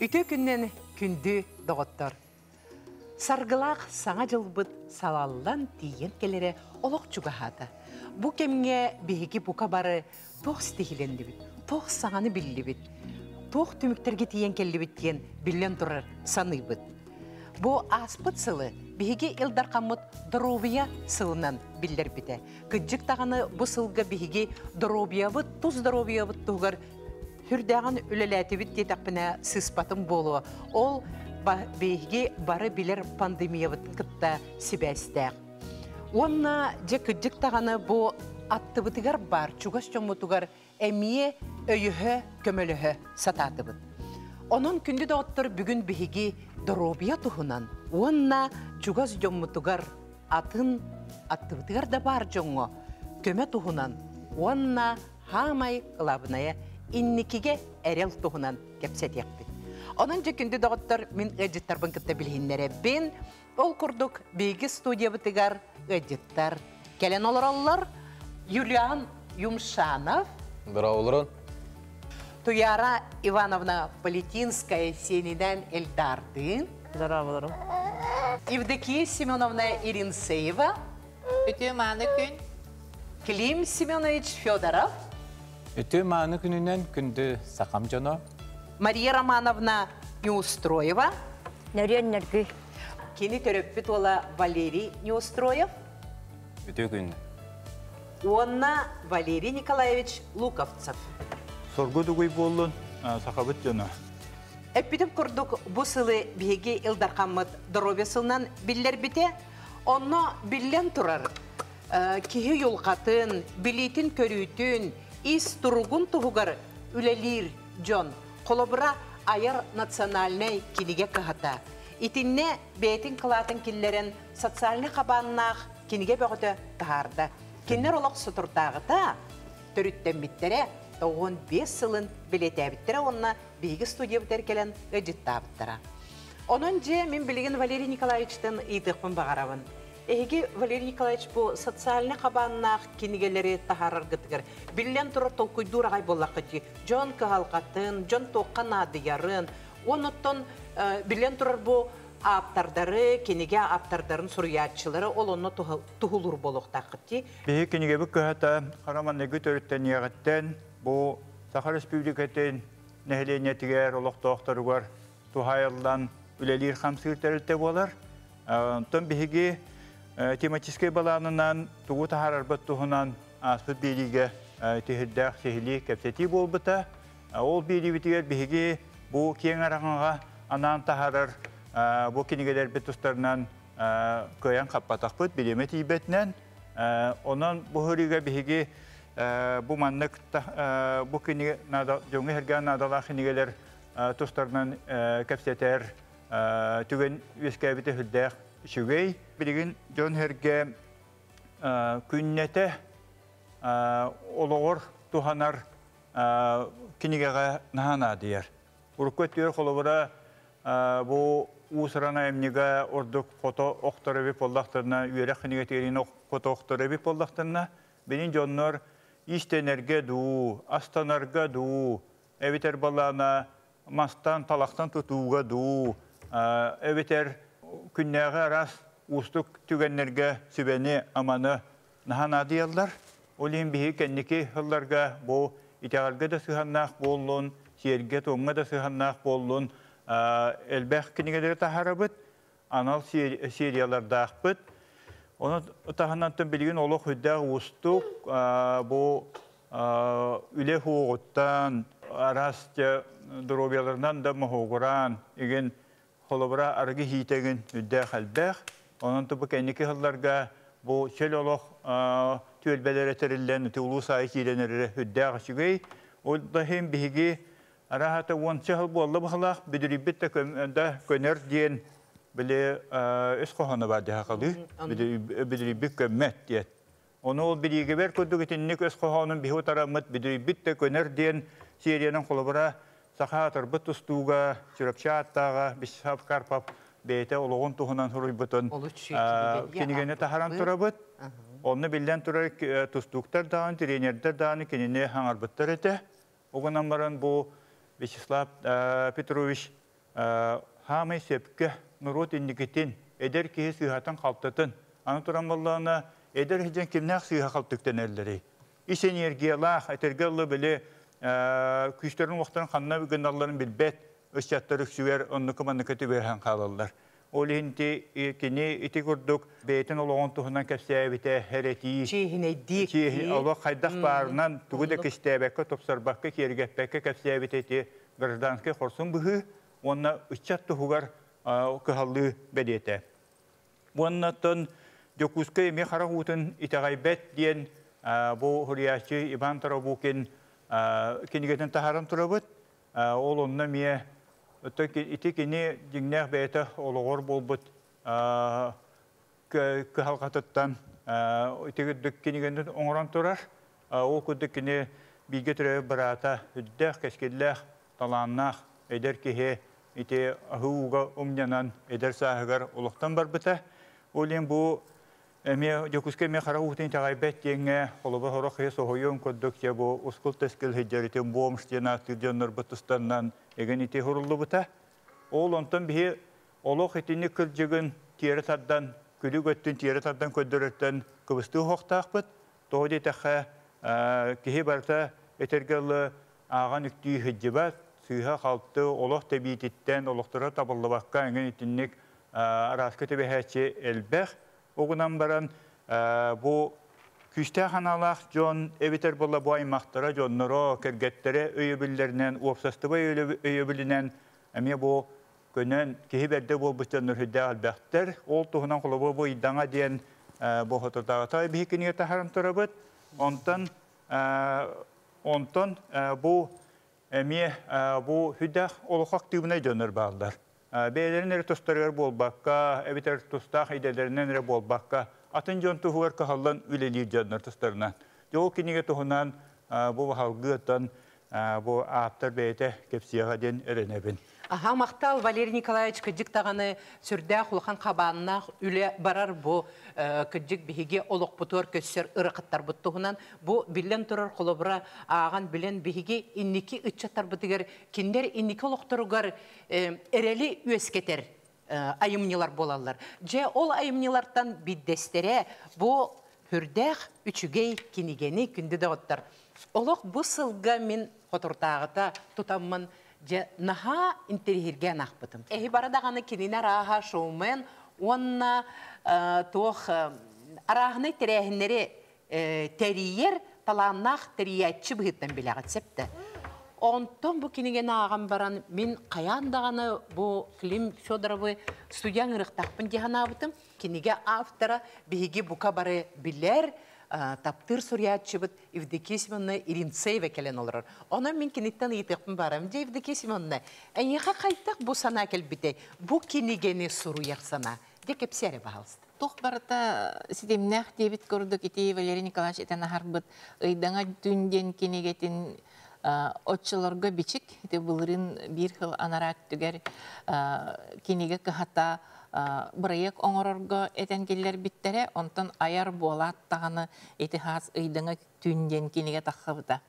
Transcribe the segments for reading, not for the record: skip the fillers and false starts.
Үтүө күнүнэн, күндү доҕоттор! Саргылаах саҥа дьылбыт салаллан тиийэн кэлэрэ олох чугаһаата. Бу кэмҥэ биһиги бука бары туох ситиһилэннибит, туох саҥаны биллибит, туох түмүктэргэ тиийэн кэллибит диэн биллэн турар саныыбыт. Бу ааспыт сылы биһиги Ил Дархаммыт доруобуйа сылынан биллэрбитэ. Кырдьык даҕаны бу сылга биһиги доруобуйабыт, тус доруобуйабыт туһугар сүрдээҕин үлэлээтибит диэтэхпинэ сыыспатым буолуо. Ол биһиги бары билэр пандемиябытын кытта сибээстээх. Уонна дьэ кырдьык даҕаны бу аттыбытыгар баар чугас дьоммутугар эмиэ өйөһө, көмөлөһө сатаатыбыт. Онон күндү доҕоттор бүгүн биһиги доруобуйа туһунан уонна чугас дьоммутугар атын аттыбытыгар да баар дьоҥҥо көмө туһунан уонна хаамай кылаабынайа инникигэ эрэл туһунан кэпсэтиэхпит. Онон дьэ күндү доҕоттор мин ыалдьыттарбын кытта билиһиннэрэбин. Ол курдук биһиги студиябытыгар ыалдьыттар кэлэн олороллор. Юлиан Юмшанов. Здорово, Туяра Ивановна Политинская сиэнинэн Эльдардыын. Здорово, Евдокия Семеновна Иринцеева. Үтүө мааны күн. Клим Семенович Федоров. Үтүө мааны күнүнэн күндү сахам дьоно. Мария Романовна Неустроева. Нөрүөн нөргүй. Кини төрөппүт уола Валерий Неустроев. Үтүө күн. Уонна Валерий Николаевич Луковцев. Соргу дугуй буоллун сахабыт дьоно. Эппитим курдук бу сылы биһиги Ил Дархаммыт доруобуйа сылынан биллэрбитэ. Онно биллэн турар киһи уйулҕатын, билиитин-көрүүтүн, ис туругун туһугар үлэлиир дьон. Холобура, айар национальнай кинигэ кыһата. Итиннэ бэйэтин кылаатын киллэрэн социальнай хабааннаах кинигэ бөҕөтө таһаарда. Кинилэр олох соторутааҕыта төрүттэммиттэрэ, 95 сылын бэлиэтээбиттэрэ уонна биһиги студиябытыгар кэлэн ыалдьыттаабыттара. Онон дьэ мин билигин Валерий Николаевичтан ыйытыахпын баҕарабын. Эһиги Валерий Николаевич бу социальнай хабааннаах кинигэлэри таһаараргытыгар биллэн турар толкуйдуур аҕай буоллаххыт дии. Дьон кыһалҕатын, дьон туохха наадыйарын, оннуттан биллэн турар бу ааптардары, кинигэ ааптардарын суруйааччылары ол онно туһулуур буолуохтааххыт дии. Биһиги кинигэбит кыһата хара маҥнайгы төрүттэниэҕиттэн бу Саха Республикатын нэһилиэнньэтигэр, олохтоохторугар туһаайыллан үлэлиир-хамсыыр тэрилтэ буолар. Онтон биһиги тематическай балаанынан тугу таһаарарбыт туһунан ааспыт биэриигэ тиһирдээх сиһилии кэпсэтии буолбута. Ол биэриибитигэр биһиги бу киэҥ араҥаҕа анаан таһаарар бу кинигэлэрбит тустарынан кыайан хаппатахпыт, бириэмэ тиийбэтинэн. Онон бу хөрүүгэ биһиги бу маннык бу кинигэ дьоҥҥо сэргээн наадалаах кинигэлэр тустарынан кэпсэтэр түгэн үөскээбитэ сүрдээх үчүгэй. Билигин дьон сэргэ күннэтэ олоҕор туһанар кинигэҕэ наһаа наадыйар. Урукку өттүгэр холобура бу уус-уран айымньыга ордук хото охтор эбит буоллахтарына, үөрэх кинигэтигэр хото охтор эбит буоллахтарына, билин дьоннор иистэнэргэ дуу, астанарга дуу, эбэтэр балаана мастан, талахтан тутууга дуу, эбэтэр күннээҕи араас уустук түгэннэргэ сүбэни-аманы наһаа наадыйаллар. Ол иһин биһиги кэнники сылларга бу итэҕэлгэ да сыһыаннаах буоллун, сиэргэ-туомҥа да сыһыаннаах буоллун, элбэх кинигэлэри таһаарабыт, анал сериялардаахпыт. Ону таһынан билигин олох үрдээх уустук бу үлэ хуоҕуттан араас доруобуйаларынан да моһуогураан игин холобура арыгы иһиитэгин үрдээх элбэх. Онон бу кэнники сылларга бу чөл олох түөлбэлэрэ тэриллэн ити улуус аайы киирэн эрэрэ үрдээх үчүгэй. Ол да иһин биһиги араһата уонча сыл буолла быһылаах бүдүрүйбүт да көнөр диэн били өс хоһооно баар дии хахалыы бүдүрүйбүт көммөт диэн. Ону ол бириигэбэр курдук итинник өс хоһоонун биһи утараммыт бүдүрүйбүт да көнөр диэн сериянан холобура саха аатырбыт тустууга Чурапчы ааттааҕа Вячеслав Карпов бэйэтэ олоҕун туһунан суруйбутун кинигэни таһаран турабыт. Онно биллэн турар тустууктар даҕаны, тренердэр даҕаны кинини хаҥарбыттар этэ. Ол гынан баран бу Вячеслав Петрович Хаамай сөпкө норуот инникитин, эдэр киһи сыыһатын халтытын, аны туран буоллаҕына, эдэр сылдьан кимнээх сыыһа халтыктанэллэрий? Ис энергиялаах, этэргэ дылы били күүстэрин-уохтарын ханна гыналларын билбэт ыччаттар үксүгэр оннука-манныка түбэһэн хаалаллар. Ол иһин ити кини ити курдук бэйэтин олоҕун туһунан кэпсээбитэ эрэтии. Чиэһинэйдии. Олох хайдах баарынан тугу да кистээбэккэ, тупсарбакка, киэргэппэккэ кэпсээбитэ ити гражданскай хорсун быһыы уонна ыччат туһугар кыһаллыы бэлиэтэ. Уоннаттан Дьокуускай эмиэ харах уутун итэҕэйбэт диэн бу суруйааччы Иван Тарабукин кинигэтин таһааран турабыт. Ол онно эмиэ ити кини дьиҥнээх бэйэтэ олоҕор буолбут кыһалҕатыттан ити курдук кинигэни оҥорон турар. Ол курдук кини бииргэ төрөөбүт быраата үрдээх, кэскиллээх, талааннаах эдэр киһи ити аһыы ууга умньанан эдэр сааһыгар олохтон барбыта. Ол иһин бу эмиэ Дьокуускай эмиэ хара уутун итэҕэйбэт диэҥҥэ холобур сорох киһи соһуйуон курдук дьэ бу ускул-тэскил сылдьар бомж диэн ааттыыр дьоннорбут тустаннан эгин ити суруллубута. Ол онтон биһи олох итинник кырдьыгын тиэрэ тардан, күлүк өттүн тиэрэ тардан көрдөрөртөн кыбыстыы уһуохтаахпыт. Тоҕо диэтэххэ, киһи барыта этэргэ дылы ааҕан үктүү сылдьыбат, сыыһа-халты олох тэбиититтэн олохторо табыллыбакка эҥин итинник арааска түбэһээччи элбэх. Ол гынан баран бу күүстээх аналаах дьон эбэтэр буолла бу аймахтара, дьонноро, кэргэттэрэ өйөбүллэринэн, уопсастыба өйөбүлүнэн эмиэ бу көнөн киһи бэрдэ буолбут дьоннор сүрдээх элбэхтэр. Ол туһунан холобур бу Ыйдаҥа диэн бу соторутааҕыта биһи кинигэ таһааран турабыт. Онтон онтон бу эмиэ бу сүрдээх олоххо актыыбынай дьоннор бааллар. Бэйэлэрин эрэ тустарыгар буолбакка, эбэтэр тустаах идэлэринэн эрэ буолбакка, атын дьон туһугар кыһаллан үлэлиир дьоннор тустарынан. Дьэ ол кинигэ туһунан бу салгыы бу ааптар бэйэтэ кэпсиэҕэ диэн эрэнэбин. Аха, махтал, Валерий Николаевич, кырдьык даҕаны сүрдээх улахан хабааннаах үлэ барар бу кырдьык биһиги олохпутугар көссөр ырахаттарбыт туһунан. Бу биллэн турар холобура ааҕан билэн биһиги инники ыччаттарбытыгар кинилэр инники олохторугар эрэли үөскэтэр айымньылар буолаллар. Дьэ, ол айымньылартан биддэстэрэ бу хүрдээх үчүгэй кинигэни күндү доҕоттор. Олох бу сылга мин хотуртааҕыта тутаммын дьэ наһаа интэриэһиргээн аахпытым. Эһи бары даҕаны кинини арааһа шоумен уонна туох арааһынай тэрээһиннэри тэрийэр талааннаах тэрийээччи быһыыттан билэҕит сөптө. Онтон бу кинигэни ааҕан баран мин хайаан даҕаны бу Клим Федоровы студия ыҥырыахтаахпын дии санаабытым. Кинигэ автора биһиги бука бары билэр, таптыыр суруйааччыбыт Евдокия Семеновна Иринцеева кэлэн олорор. Онон мин киниттэн ыйытыахпын баарам. Дьэ, Евдокия Семеновна, эйиэхэ хайдах бу санаа кэлбитэй? Бу кинигэни суруйар санаа. Дьэ, кэпсээ эрэ, пожалуйста. Туох барыта ситимнээх диэбит курдук ити Валерий Николаевич этэн аһарбыт «Ыйдаҥа түн» диэн кинигэтин оччолорго бичик ити былырыын биир сыл анараа өттүгэр кинигэ кыһата бырайыак оҥорорго этэн киллэрбиттэрэ. Онтон айар буолаат даҕаны ити хаас «Ыйдаҥа түн» диэн кинигэ таххыбыта.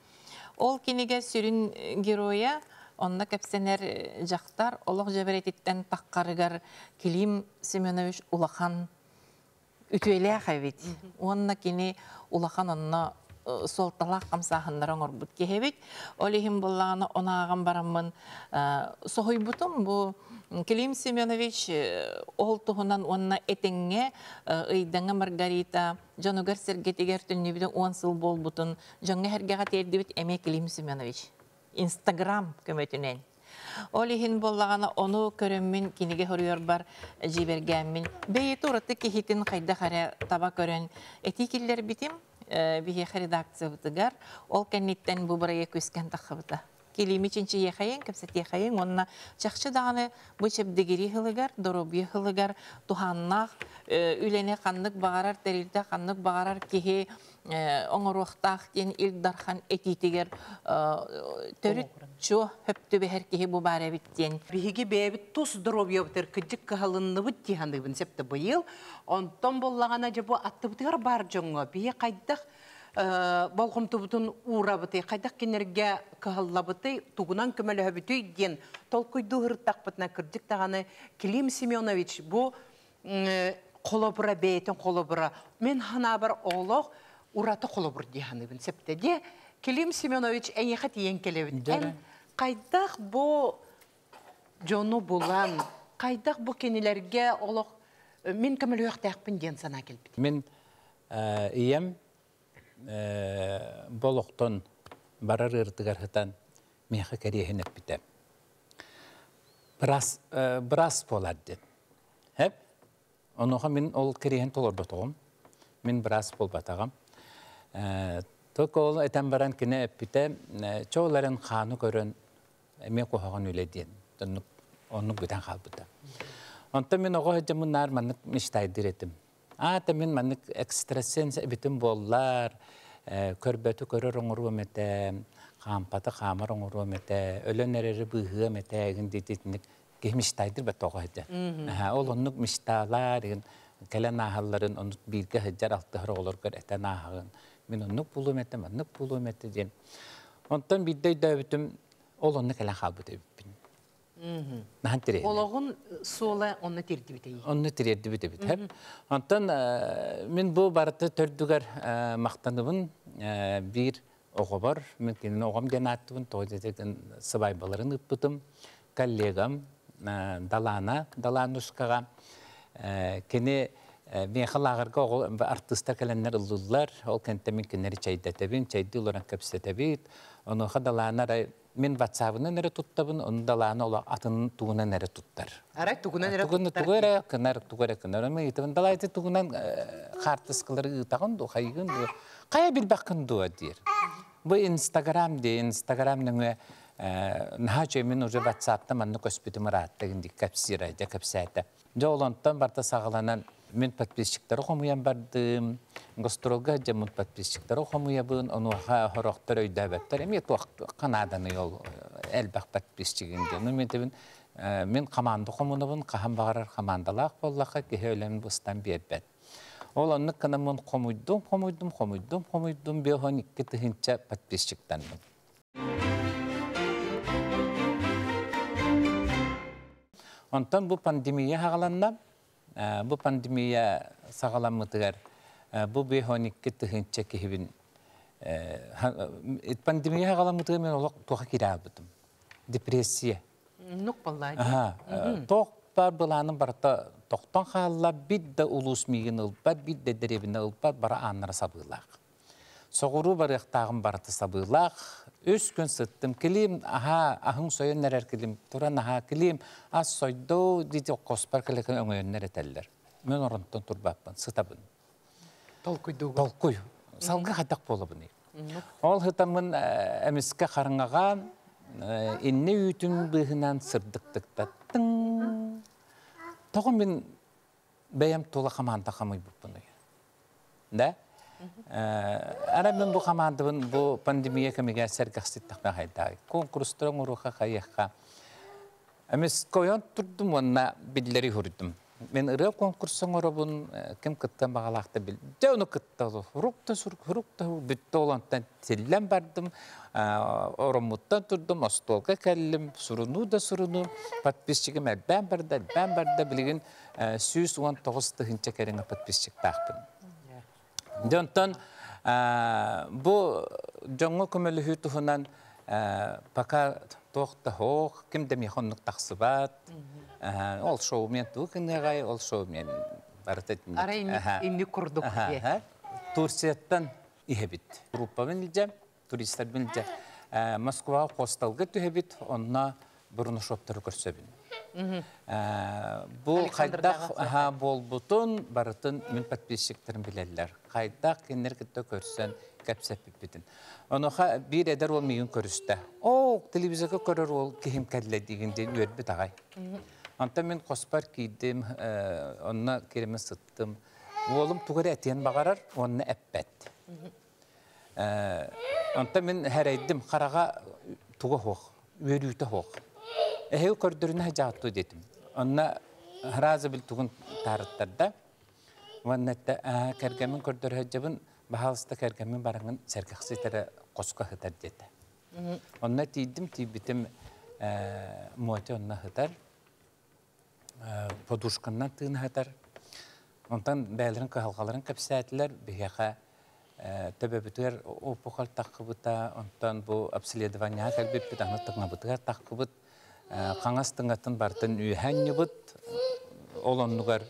Ол кинигэ сүрүн геройа онно кэпсэнэр дьахтар олох дьэбэрэтиттэн таххарыгар Клим Семенович улахан үтүөлээх эбит. Уонна кини улахан онно суолталаах хамсааһыннары оҥорбут киһи эбит. Ол иһин буоллаҕына онааҕын бараммын соһуйбутум бу Клим Семенович ол туһунан уонна этэҥҥэ Ыйдаҥа Маргарита дьонугар-сэргэтигэр төннүбүтэ 10 сыл буолбутун дьоҥҥо-сэргэҕэ тиэрдибит эмиэ Клим Семенович Инстаграм көмөтүнэн. Ол иһин буоллаҕына ону көрөммүн кинигэ суруйарбар дьиибэргээммин бэйэтэ ураты киһитин хайдах эрэ таба көрөн этии киллэрбитим биһиэхэ редакциябытыгар ол кэнниттэн бу бырайыак үскэн таххыбыта. Килиими чинчийиэхэйиҥ, кэпсэтиэхэйиҥ уонна чахчы даҕаны бу чэбдигирии сылыгар, доруобуйа сылыгар туһааннаах үлэни ханнык баҕарар тэрилтэ, ханнык баҕарар киһи оҥоруохтаах диэн Ил Дархан этиитигэр төрүт чуо хөп түбэһэр киһи бу баар эбит диэн. Биһиги бэйэбит тус доруобуйабытыгар кырдьык кыһалынныбыт дии саныыбын сөптө быйыл. Онтон буоллаҕына дьэ бу аттыбытыгар баар дьоҥҥо биһи хайдах Болҕомтобутун уурабытый, хайдах кинилэргэ кыһаллабытый, тугунан көмөлөһөбүтүй диэн толкуйдуу сырыттахпытына кырдьык даҕаны Клим Семенович бу холобура бэйэтин холобура мин ханаабар олох ураты холобур дии саныыбын сөптө дии. Клим Семенович эйиэхэ тиийэн кэлэбит. Эн хайдах бу дьону булан, хайдах бу кинилэргэ олох мин көмөлөһүөхтээхпин диэн санаа кэлбит? Мин ийэм бу олохтон барар ыарытыгар сытан миэхэ кэриэһин эппитэ. Быраас, быраас буолар диэн. Хэп? Онуоха мин ол кэриэһин толорботоҕум. Мин быраас буолбатаҕым. Только ол этэн баран кини эппитэ, чоол эрэн хааны көрөн эмиэ куһаҕан үлэ диэн. Оннук, оннук бүтэн хаалбыта. Онтон мин оҕо сылдьаммын наар маннык мечтайдыыр этим. Аата мин маннык экстрасенс эбитим буоллар, көрбөтү көрөр оҥоруом этэ, хаампаты хаамар оҥоруом этэ, өлөн эрэри быыһыам этэ игин диэтитинник киһи мечтайдыр бэт тоҕо сылдьар. Ол оннук мечталаар игин кэлэн ааһалларын оннук бииргэ сылдьар алтыһар оҕолоргор этэн ааһаҕын. Мин оннук буолуом этэ, маннык буолуом этэ диэн. Онтон биирдэ өйдөөбүтүм ол онно кэлэн хаалбыт эбиппин. Наһан тириэрдибит. Олоҕун суола онно тиэрдибит эйи. Онно тириэрдибит эбит. Онтон мин бу барыта төрдүгэр махтаныбын биир оҕобор, мин кинини оҕом диэн ааттыбын, тоҕо диэтин сыбаайбаларын ыыппытым, коллегам Далана, Даланушкаҕа кини миэхэ лааҕырга оҕо артыыстар кэлэннэр ыллыыллар, ол кэнтэ мин кинилэри чэйдэтэбин, чэйдии олорон кэпсэтэбит. Онуоха Далана арай мин ватсабынан эрэ туттабын, ону далааны олох атын тугунан эрэ туттар. Арай тугунан эрэ туттар. Тугу эрэ кынар, тугу эрэ кынар. Ама ыытабын, далайты тугунан хаартыскалары ыытаҕын дуо, хайыгын дуо? Хайа билбэххин дуо диир. Бу Инстаграм дии, Инстаграм нөҥүө наһаа үчүгэй мин уже ватсаптан манна көспүтүм ыраатта гин дии кэпсиир, дьэ кэпсээтэ. Дьэ ол онтон барыта саҕаланан мин подписчиктары хомуйан бардым. Гастролга сылдьаммын подписчиктары хомуйабын. Онуоха сорохтор өйдөөбөттөр. Эмиэ туох нааданы ол элбэх подписчигин диэн. Ну, мен мин команда хомунабын, хаһан баҕарар командалаах буоллахха киһи өлөн быстан биэрбэт. Ол оннук гынаммын хомуйдум, хомуйдум, хомуйдум, хомуйдум, 52 000 подписчиктанным. Онтон бу пандемия саҕаланна. Бу пандемия саҕаламмытыгар бу 52 000 киһибин пандемия саҕаламмытыгар мен олох туоха киирэ албытым. Депрессия. Нук баллаа. Тоох бар былааным барыта тохтон хаалла, бит да улуус миигин ылбат, бит да дэриэбинэ ылбат, бара ааннара сабыылаах. Соҕуруу барыахтааҕым барыта сабыылаах. Үс күн сыттым. Килиим аһаа аһыҥ сойон эрэр килим туран аһаа килиим ас сойдоо диити хоспор кэлэкин өҥөйөннөр этэллэр. Мен оронтон турбаппын, сытабын. Толкуйдуугун. Толкуй. Салгы хайдах буолабыный? Ол сытаммын эмискэ хараҥаҕа инни үүтүн быыһынан сырдыктыктаттыҥ. Тоҕо мин бэйэм тула хамаанда хамыйбыппыный? Да? Ара мен бу хамаандабын бу пандемия кэмигэр сэргэхситтэхпин хайдаай. Конкурстара оҥоруохха хайыахха. Эмис койон турдум уонна биллэри хурдум. Мен ырыа конкурса оҥоробун, ким кыттан баҕалаахта бил. Дьэ ону кытта хурук да сурук, хурук да бүттэ ол онтон тиллэн бардым, ороммуттан турдум, остуолга кэллим, сурунуу да сурунуу, подписчигим элбээн барда, элбээн барда, билигин 119 000 кэриҥэ подписчиктаахпын. Дьэ онтон бу дьоҥҥо көмөлөһүү туһунан пока туох да суох, ким да миэхэ оннук тахсыбат. Ол шоумен тугу гыныаҕай, ол шоумен барыта Арай инник курдук. Турцияттан иһэбит. Группабын илдьэ, туристарбын илдьэ Москваҕа хостелга түһэбит, онно Бурнашовтары көрсөбүн. Бу хайдах буолбутун барытын мин подписчиктарым билэллэр. Хайдах кинилэр кытта көрсөн кэпсэппиппитин. Онуоха биир эдэр уол миигин көрүстэ. Оо, телевизорга көрөр уол киһим кэллэ диигин диэн үөрбүт аҕай. Онтон мин хоспор киирдим, онно киирэммин сыттым. Уолум тугу эрэ этиэн баҕарар, уонна эппэт. Онтон мин хэрэйдим, хараҕа туга суох, үөрүүтэ суох. Эһиги көрдөрүнэ садьааттуу диэтим. Онно сразу бил тугун таарыттарда. Уонна кэргэммин көрдөрө сылдьабын. Баһаалыста кэргэммин бараҥын сэргэхсит эрэ хоско сытар диэтэ. Онно тиийдим, тиийбитим Мотя онно сытар, подушканнан тыына сытар. Онтон бэйэлэрин кыһалҕаларын кэпсээтилэр, биһиэхэ төбөбүтүгэр опухоль таххыбыта, онтон бу обследованиеҕа кэлбиппит, аны тыҥабытыгар таххыбыт, хаҥас тыҥатын барытын үөһэ анньыбыт, ол оннугар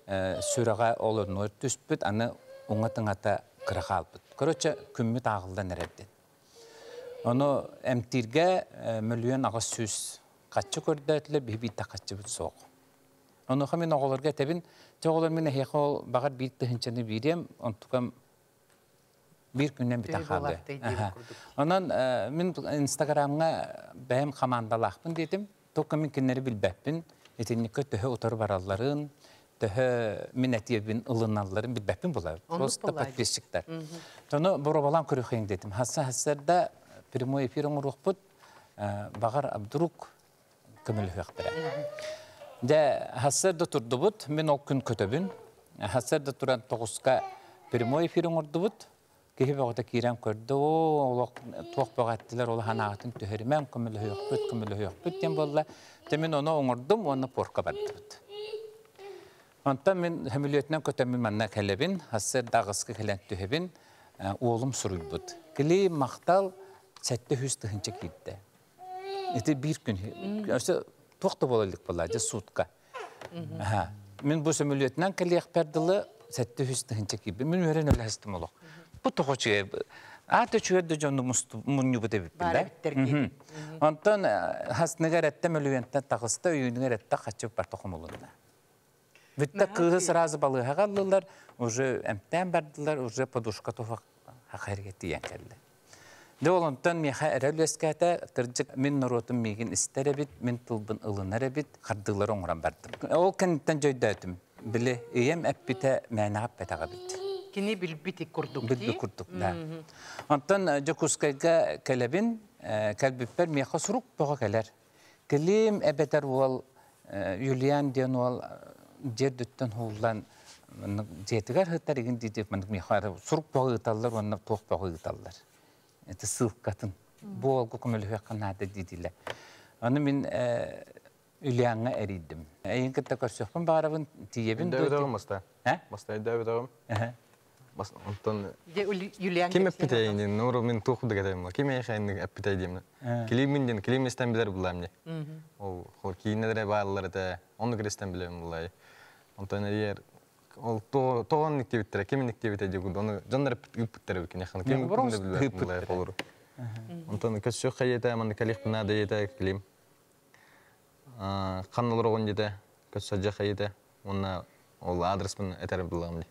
сүрэҕэ ол оннугар түспүт, аны уҥа тыҥата кыра хаалбыт. Короче, күммүт ааҕыллан эрэр диэн. Ону эмтииргэ 1 800 000 хаччы көрдөөтүлэр, биһи биир да хаччыбыт суох. Онуоха мин оҕолорго этэбин, чэ оҕолор мин эһиэхэ ол баҕар 1 тыһыынчаны биириэм, онтукам биир күннэн бүтэн хаалыа. Онон мин Инстаграмҥа бэйэм хамаандалаахпын диэтим. Только мин кинилэри билбэппин. Итинникке төһө утары баралларын, төһө мин этиэбин ылыналларын билбэппин буолар. Просто подписчиктар. Тону боробалаан көрүөххүн диэтим. Хасса хассарда прямой эфир оҥоруохпут, баҕар вдруг көмөлөһүөхтэрэ. Дьэ, хассарда турдубут, мин ол күн көтөбүн. Хассарда туран 9-ка прямой эфир оҥордубут. Киһи бөҕөтө киирэн көрдө, оо, олох туох бөҕө эттилэр, ол ханаатын түһэримэм, көмөлөһүөхпүт, көмөлөһүөхпүт диэн буолла. Дьэ, мин ону оҥордум уонна порка бардыбыт. Онтон мин сөмөлүөтүнэн көтөммүн манна кэлэбин, хассыарда 8-ка кэлэн түһэбин, уолум суруйбут. Кили махтал 700 тыһыынча киирдэ. Ити биир күн. Өссө туох да буола илик буолла, дьэ сутка. Мин бу сөмөлүөтүнэн кэлиэхпэр дылы 700 тыһыынча киирбит. Мин үөрэн өлөһөстүм олох. Бу тоҕо үчүгэй. Аата үчүгэй да дьону мунньубут эбиппин да. Онтон хасныгар этте мөлүйүөнтэн таҕыста, өйүүнүгэр этте хаччы барта хомулунна. Бүттэ кыыһы сразу балыыһаҕа ыллылар, уже эмтээн бардылар, уже подушка туһах хахайрга тиийэн кэллэ. Дьэ ол онтон миэхэ эрэл үөскээтэ, кырдьык мин норуотум миигин истэр эбит, мин тылбын ылынар эбит, хардыылары оҥорон бардым. Ол кэнниттэн дьойдөөтүм. Били ийэм эппитэ мээнэҕэ эппэтэҕэ эбит. Кини билбит курдук. Билбит курдук, да. Онтон Дьокуускайга кэлэбин, кэлбиппэр миэхэ сурук бөҕө кэлэр. Килим эбэтэр уол Юлиан диэн уол дьиэрдүттэн хууллан дьиэтигэр сытар игин диэтик маннык миэхэ сурук бөҕө ыыталлар уонна туох бөҕө ыыталлар. Это ссылкатын. Бу уолга көмөлөһүөххэ наада диэтилэр. Аны мин Юлиаҥҥа эрийдим. Эйин кытта көрсүөхпүн баҕарабын, тиийэбин. Өйдөөбүтөҕүм баста. Баста өйдөөбүтөҕүм. Онтон Юлиан ким эппитэй диэн, нуру мин туох курдук этем. Ким эйхэ эппитэй диэн. Клим диэн, клим истэн билэр булам не. Ол хол киинелere бааллар этэ, онну киристен билем булай. Онтон эрийэр ол тоҕон никтебиттер, ким никтебите диэн, оны дьоннор ыппыттар бикин яхын. Ким билэр булай холору. Онтон көссө хайета, манны калих бина дейете клим. Ханналар оҕон дете, көссө хайете, онна ол адреспын этер булам ди.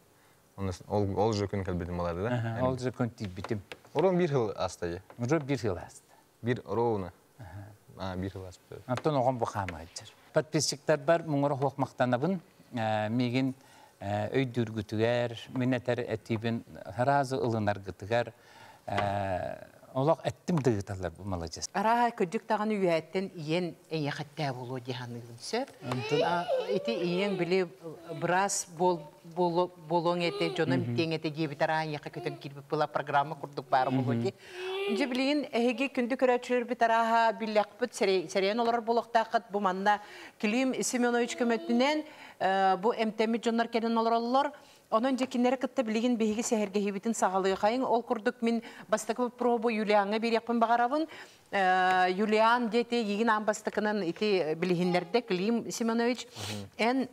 Ол ол же күн кэлбитим балады да. Ол же күн тиийбитим. Орон бир жыл аста же. Уже бир жыл аста. Бир ровно. Бир жыл аспыт. Антон оҕом бу хаамааччар. Подписчиктар бар муҥура хуох мактанабын. Мигин өйдүүргүтүгэр, мин этэр этиибин сразу ылынаргытыгар олох эттим дыгыталлар бу молодец. Араа көдүк таганы үйәттен иен эйэхеттээ болуо диһаныгын сөп. Ити иен били брас бол болоң эте жоном тең эте диэбит араа яха көтөн кирбит була программа курдук баар болуо ди. Же билигин эһиги күндү көрөөчүлөр бит арааха биллэхпит сериен олорор болохтаахат бу манна Клим Семенович көмөтүнэн бу эмтэммит дьоннор кэлэн олороллор. Онон дьекиннери кытта билигин биһиги сэһэргэһиибитин саҕалыахайын. Ол курдук мин бастакы пробу Юлиаҥҥа биэриэхпин баҕарабын. Юлиан диэти егин аан бастакынан ити билиһиннэрдэ Клим Семенович. Эн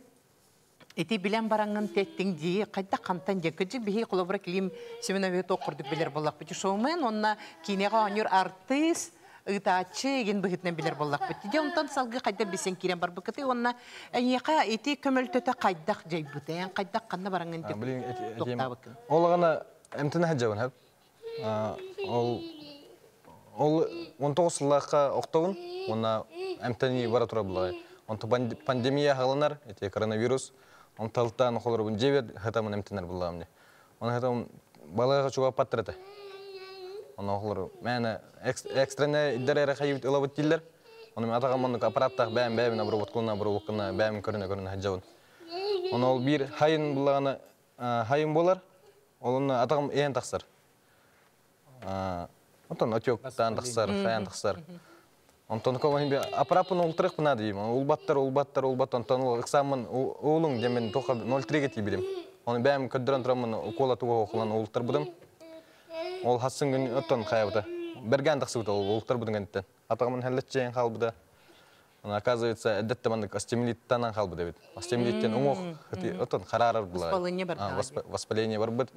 ити билэн бараңҥын теттиң дии хайдах хантан дьэ кыдьык биһи холобура Клим Семенович тоқ курдук билер боллахпыт. Шоумен онна кинеға оонньуур артист ыытааччы еген быһытынан билер боллахпыт. Дьэ онтон салгы хайда бисен кирен барбыкыты онна эйиэхэ ити көмөлтөтө хайдах жайбыты эн хайдах ханна бараңын деп тоқтабыкын. Ол ағана эмтene хаджабын хап. Ол ол 19 сыллаахха охтобун, онна эмтени бара тура булай. Онто пандемия хагаланар, эти коронавирус, он талтан холорбун жебер хатамын эмтенер буллагым. Оны хатам балага чуга паттырата. Оны холор мәне экстренне иддер хайыбыт ылабыт диллер. Оны мен атагам оннук аппараттах бэм бэбин обработкалына бэм көрүнө көрүнө хаджабын. Оны ол бир хайын буллагана хайын болар. Ол онно атаҕым иһэн тахсар. Онтон отёктаан тахсар, хайаан тахсар. Онтон колон би аппараппын ултарыахпын дейм. Улбаттар, улбаттар, улбат. Онтон ол ыксааммын уулуҥ диэммин тоха 0,3-ге тиийбитим. Оны бэйэм көрдөрөн тураммын укола туга охулан ултарбытым. Ол хассын күн оттон хайабыта. Берген тахсыбыта ол ултарбытын кэнниттэн. Атаҕымын хеллеччээн хаалбыта. Она оказывается эддетте маннык остеомиелиттан хаалбыт эбит. Остеомиелиттен уҥуох оттон хараарар була. Воспаление бардаҕа. Воспаление барбыт.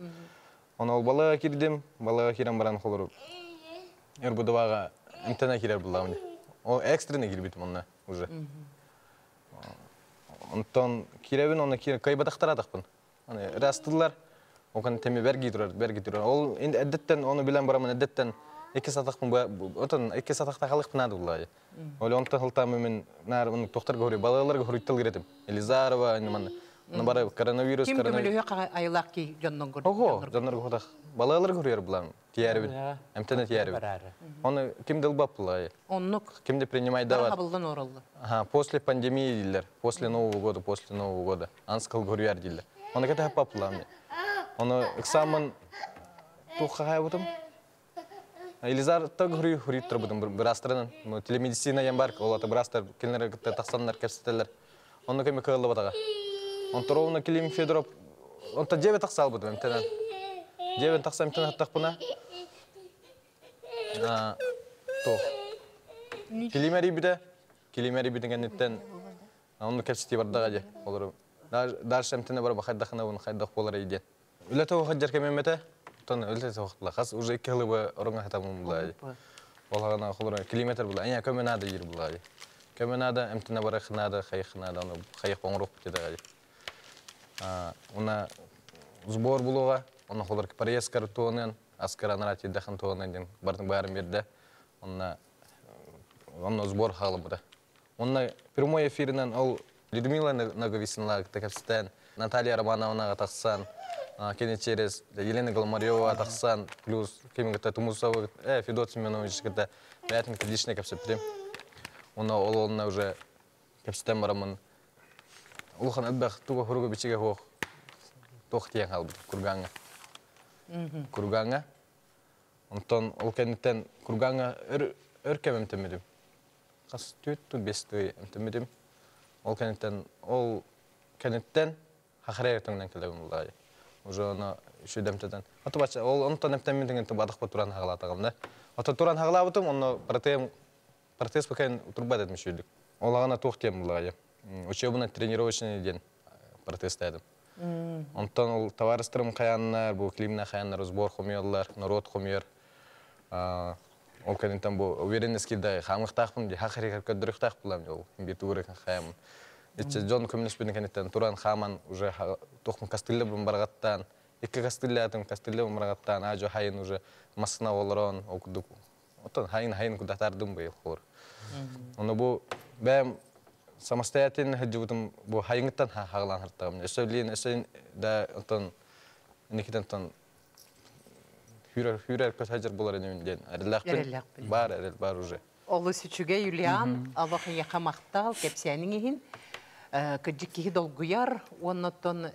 Оны ол балыга кирдим, балыга кирен баран холору. Өр эмтене кирер була. Ол экстренный кирбитим онна уже. Онтон киребин оны кайбатахтар атақпын. Аны растылар, окан теме берги турар, берги турар. Ол эддеттен оны билен барамын эддеттен эки сатақпын, отон эки сатақта халықпын ады булай. Ол онтон хылтамы мен нар оны тоқтар гори, балаларга хуриттал киретим. Елизарова, ман. Оны бары коронавирус, Ким көмөлөһө айлак ки жоннон көрдү. Ого, жоннор хотах. Балалар көрүөр булам. Тиярбин. Эмтене тиярбин. Оны ким дылбап булай. Оннук. Ким де принимай дават. Хабылдан оролду. Ага, после пандемии дилер, после Нового года, после Нового года. Анскал көрүөр дилер. Оны кете хапап булам. Оны экзамен тухха бутум. Елизар та гүрүй хүрүй турбутум бирастырынан. Телемедицина ям бар, ол аты бирастыр келнер тахсаннар кепсетелер. Оны кеме кылы батага. Онторовна Клим Федоров, онта деве тахсал бутум эмтенен. Деве тахса эмтенен хаттах буна. Тох. Килимери биде, килимери биден оны кепсети бардага же. Олар дальше эмтене бар бахайдахына буну хайдах болар иде. Үлете хаджар кемемете, тон үлете вакытла. Хас уже 2 хылы оронга хатамын була. Олагана холор километр була. Эня көмө нада жер була. Көмө нада эмтене бар хнада хайхнада аны хайх оңрук бите. Уна сбор булуга, оны холор поездкар туонен, аскар анарати дахын туонен ден бардын барын берде. Онна онна сбор халы буда. Онна прямой эфиринен ол Людмила Наговисина текстен, Наталья Романовна тахсан, кене через Елена Голомарева тахсан, плюс кем Тумусова, Федот Семенович кете бәтин личный кепсептим. Онна ол онна уже кепстен барамын. Улхан элбэх туга хуруга бичиге хох тох тиен халбыт курганга. Курганга. Онтон ол кенеттен курганга өр өр кемем темедим. Кас түт ту бес темедим. Ол кенеттен ол кенеттен хахарай төңнен келебим булай. Уже оны шүдемтеден. Аты бача ол онтон эптемин деген бадах туран хагалатагам да. Ата туран хагалабытым, онно протез протез пока турба дедим шүдүк. Ол агана тух тем булай. Учебно тренировочный день протез дедим. Онтон ол товарыстырым каяннар, бу климна каяннар, сбор хомьерлар, народ хомьер. Ол кенеттен бу уверенность килде, хамыктакпын, хахари көдүрүктак булам ол бир тугурек хаямын. Иче Джон көмнөс кенеттен туран хаман уже тохмун кастыллы бун баргаттан, икки кастыллы атым кастыллы бун баргаттан, ажо хайын уже масына олорон окудук. Отон хайын хайын кудатардым быйыл хор. Оны бу бәм самостоятельно хаджыбытым бу хайыңыттан хагалан хартагым. Эсөлин эсен да отон никитен тон хүрер хүрер көт хажыр болар энем ден. Эреллэхпин. Бар эрел бар уже. Олы сүчүге Юлиан, Аллах яқамақтал, кепсәнің ехін, кыджик кихи долгуяр, оннотон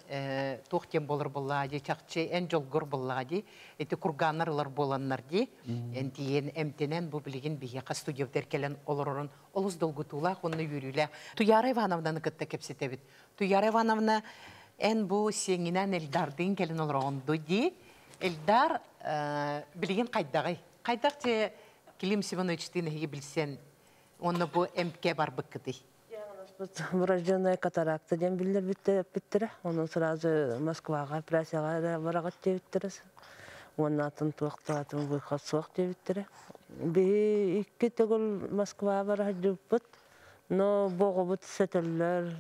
тух тем болыр боллади, чакчы эн жолгор боллади, эти курганарлар боланнар ди, энтиен эмтенен бу билигин бихе студиявдер келен олоророн олус долгутулах, онны юрүлэ. Туяра Ивановнаны кытта кепсетебит. Туяра Ивановна эн бу сеңинен Элдардын келен олоронду ди. Элдар билигин кайдагы. Кайдак те Клим Семеновичтин хеги билсен, онны бу МК бар быккыды. Врожденная катаракта ден билер биттере. Онун сразу Москвага, операцияга барагат дебиттере. Онун атын туактатын выход суак дебиттере. Би икки төгүл Москва барахат жуппут. Но богобут сетеллер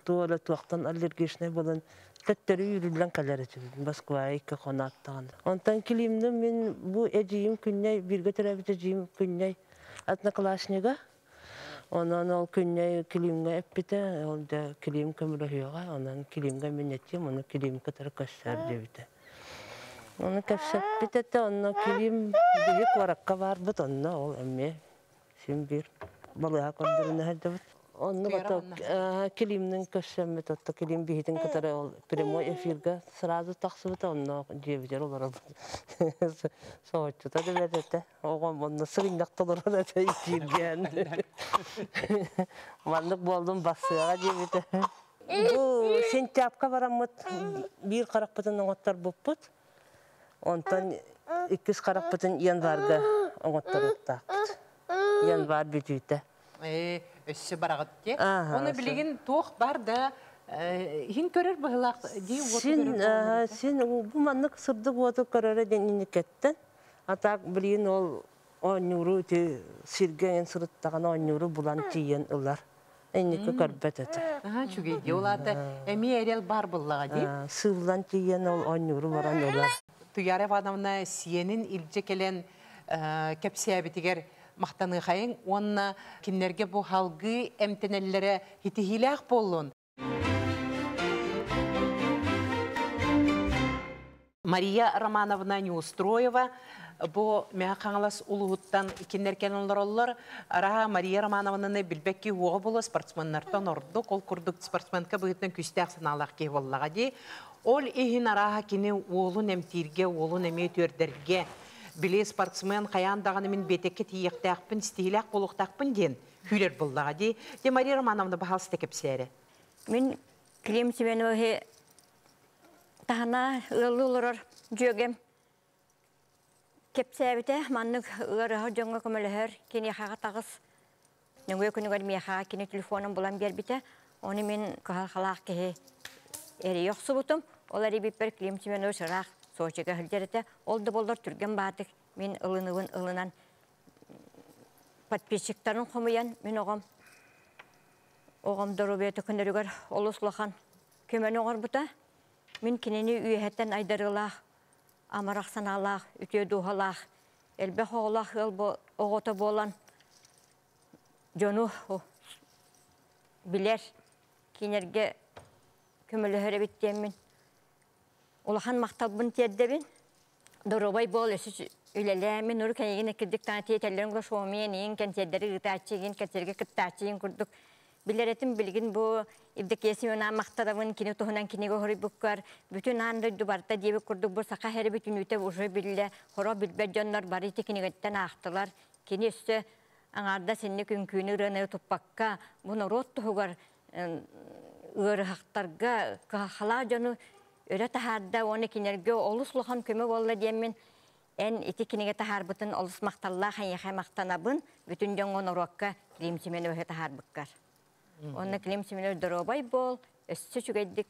туала туактан аллергичный болон теттери үйрүлгөн калер Москва икки конаттаган. Онтан килимдим мен бу эжийим күнней бирге төрөбүт эжийим күнней однокласснига. Онан ол күнней килимге эппите, ол да килим көмүрөһүгө, онан килимге мен этим, оны килим кытыр көссөр дебите. Оны кепсеппите, онно килим бири баракка барбыт, онно ол эмме син бир балыга көрдөрүнө хадыбыт. Онну бата Климнин көрсөммүт, отто Клим биһитин кытары ол прямой эфирга сразу тахсыбыта, онно дьиэбитигэр олорор. Соһуччута да бэрт этэ. Оҕом онно сырынньах толорор этэ итииргээн. Маннык буоллум бассыаҕа диэбитэ. Бу сентябрьга бараммыт биир харахпытын оҥотторбуппут. Онтон иккис харахпытын январга оҥотторуохтаахпыт. Январь бүтүүтэ. Өссө бараҕыт дии. Оны билигин туох бар да иһин көрөр быһылаах дии уоту көрөр. Син бу маннык сырдык уоту көрөрө диэн инникеттен. А так билигин ол оонньууру ити сиргэ эн сырыттаҕына оонньууру булан тиийэн ылар. Инники көрбөт этэ. Аха, үчүгэй дии. Ол аата эмиэ эрэл бар буллаҕа дии. Сыыллан тиийэн ол оонньууру баран ылар. Туяра Ивановна сиэнин илдьэ кэлэн кэпсээбитигэр махтаныхайын уонна кинилэргэ бу халгыы эмтэнэллэрэ хитиһиилээх буоллун. Мария Романовна Неустроева бу Мэхэ Хаҥалас улууһуттан кинилэр кэлэн олороллор. Араһа Мария Романовнаны билбэкки уоҕа буолуо спортсменнартан ордук, ол курдук спортсменка быһыытынан күүстээх санаалаах киһи буоллаҕа дии. Ол иһин арааһа кини уолун эмтииргэ, уолун эмиэ түөрдэргэ, били спортсмен хайаан даҕаны мин биэтэккэ тиийиэхтээхпин, ситиһиилээх буолуохтаахпын диэн күүрэр буоллаҕа дии. Де Мария Романовна баһаалыста кэпсээрэ. Мин Клим Семеновиһы таһына ыаллыы олорор дьүөгэм кэпсээбитэ маннык ыарыһах дьоҥҥо көмөлөһөр киниэхэҕэ таҕыс нөҥүө күнүгэр миэхэҕэ кини телефонун булан биэрбитэ. Ону мин кыһалҕалаах киһи эрийэ охсубутум. Ол эрийбиппэр Клим Семенович ыраах Сочига сылдьар этэ. Ол да буоллар түргэн баатык мин ылыныбын ылынан подписчиктарын хомуйан мин оҕом оҕом доруобуйата көнөрүгэр олус улахан көмөнү оҥорбута. Мин кинини үөһэттэн айдарыылаах, амарах санаалаах, үтүө дууһалаах, элбэх оҕолоох ыал оҕото буолан дьону билэр, кинилэргэ көмөлөһөр эбит диэммин улахан махталбын тиэрдэбин. Доруобай буол, өссө үлэлээ. Мин урут кэнигин кирдик таҥа тиэтэллэрин глашомиен иин кэнсиэрдэри ыытааччыгын, кэнсиэргэ кыттааччыгын курдук билэр этим. Билигин бу Евдокия Семеновна махтанабын кини туһунан кинигэ хоруйбуккар бүтүн аан дойду барыта диэбит курдук бу саха һэри бүтүнүүтэ уже биллэ хоро билбэт дьоннор бары ити кинигеттен аахтылар. Кини өссө аҥаардас инник үҥкүүнү ырыаны туппакка бу норуот туһугар ыарыһахтарга кыһалҕалаах дьону өрө таһаарда уонна кинилэргэ олус улахан көмө буолла диэммин эн ити кинигэ таһаарбытын олус махталлаах эйиэхэ махтанабын бүтүн дьоҥҥо норуокка Клим Семеновиһы таһаарбыккар. Онно Клим Семенович доруобай буол, өссө үчүгэйдик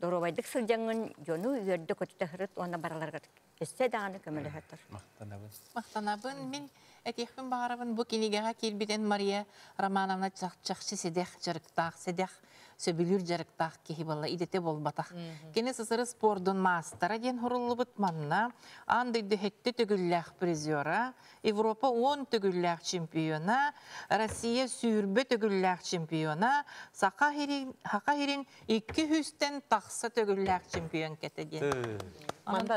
доруобайдык сылдьаҥҥын дьону үөрдэ көтүтэ сырыт уонна бараларгар өссө даҕаны көмөлөһө тур. Махтанабын. Махтанабын. Мин этиэхпин баҕарабын бу кинигэҕэ киирбитин Мария Романовна чахчы сэдэх дьарыктаах, сэдэх сөбүлүүр дьарыктаах киһи буолла, идэтэ буолбатах. Кини СССР спордун маастара диэн хуруллубут манна аан дойду хэттэ төгүллээх призера, Европа 10 төгүллээх чемпиона, Россия сүүрбэ төгүллээх чемпиона, Саха сирин 200-тэн тахса төгүллээх чемпион кэтэ диэн. Манда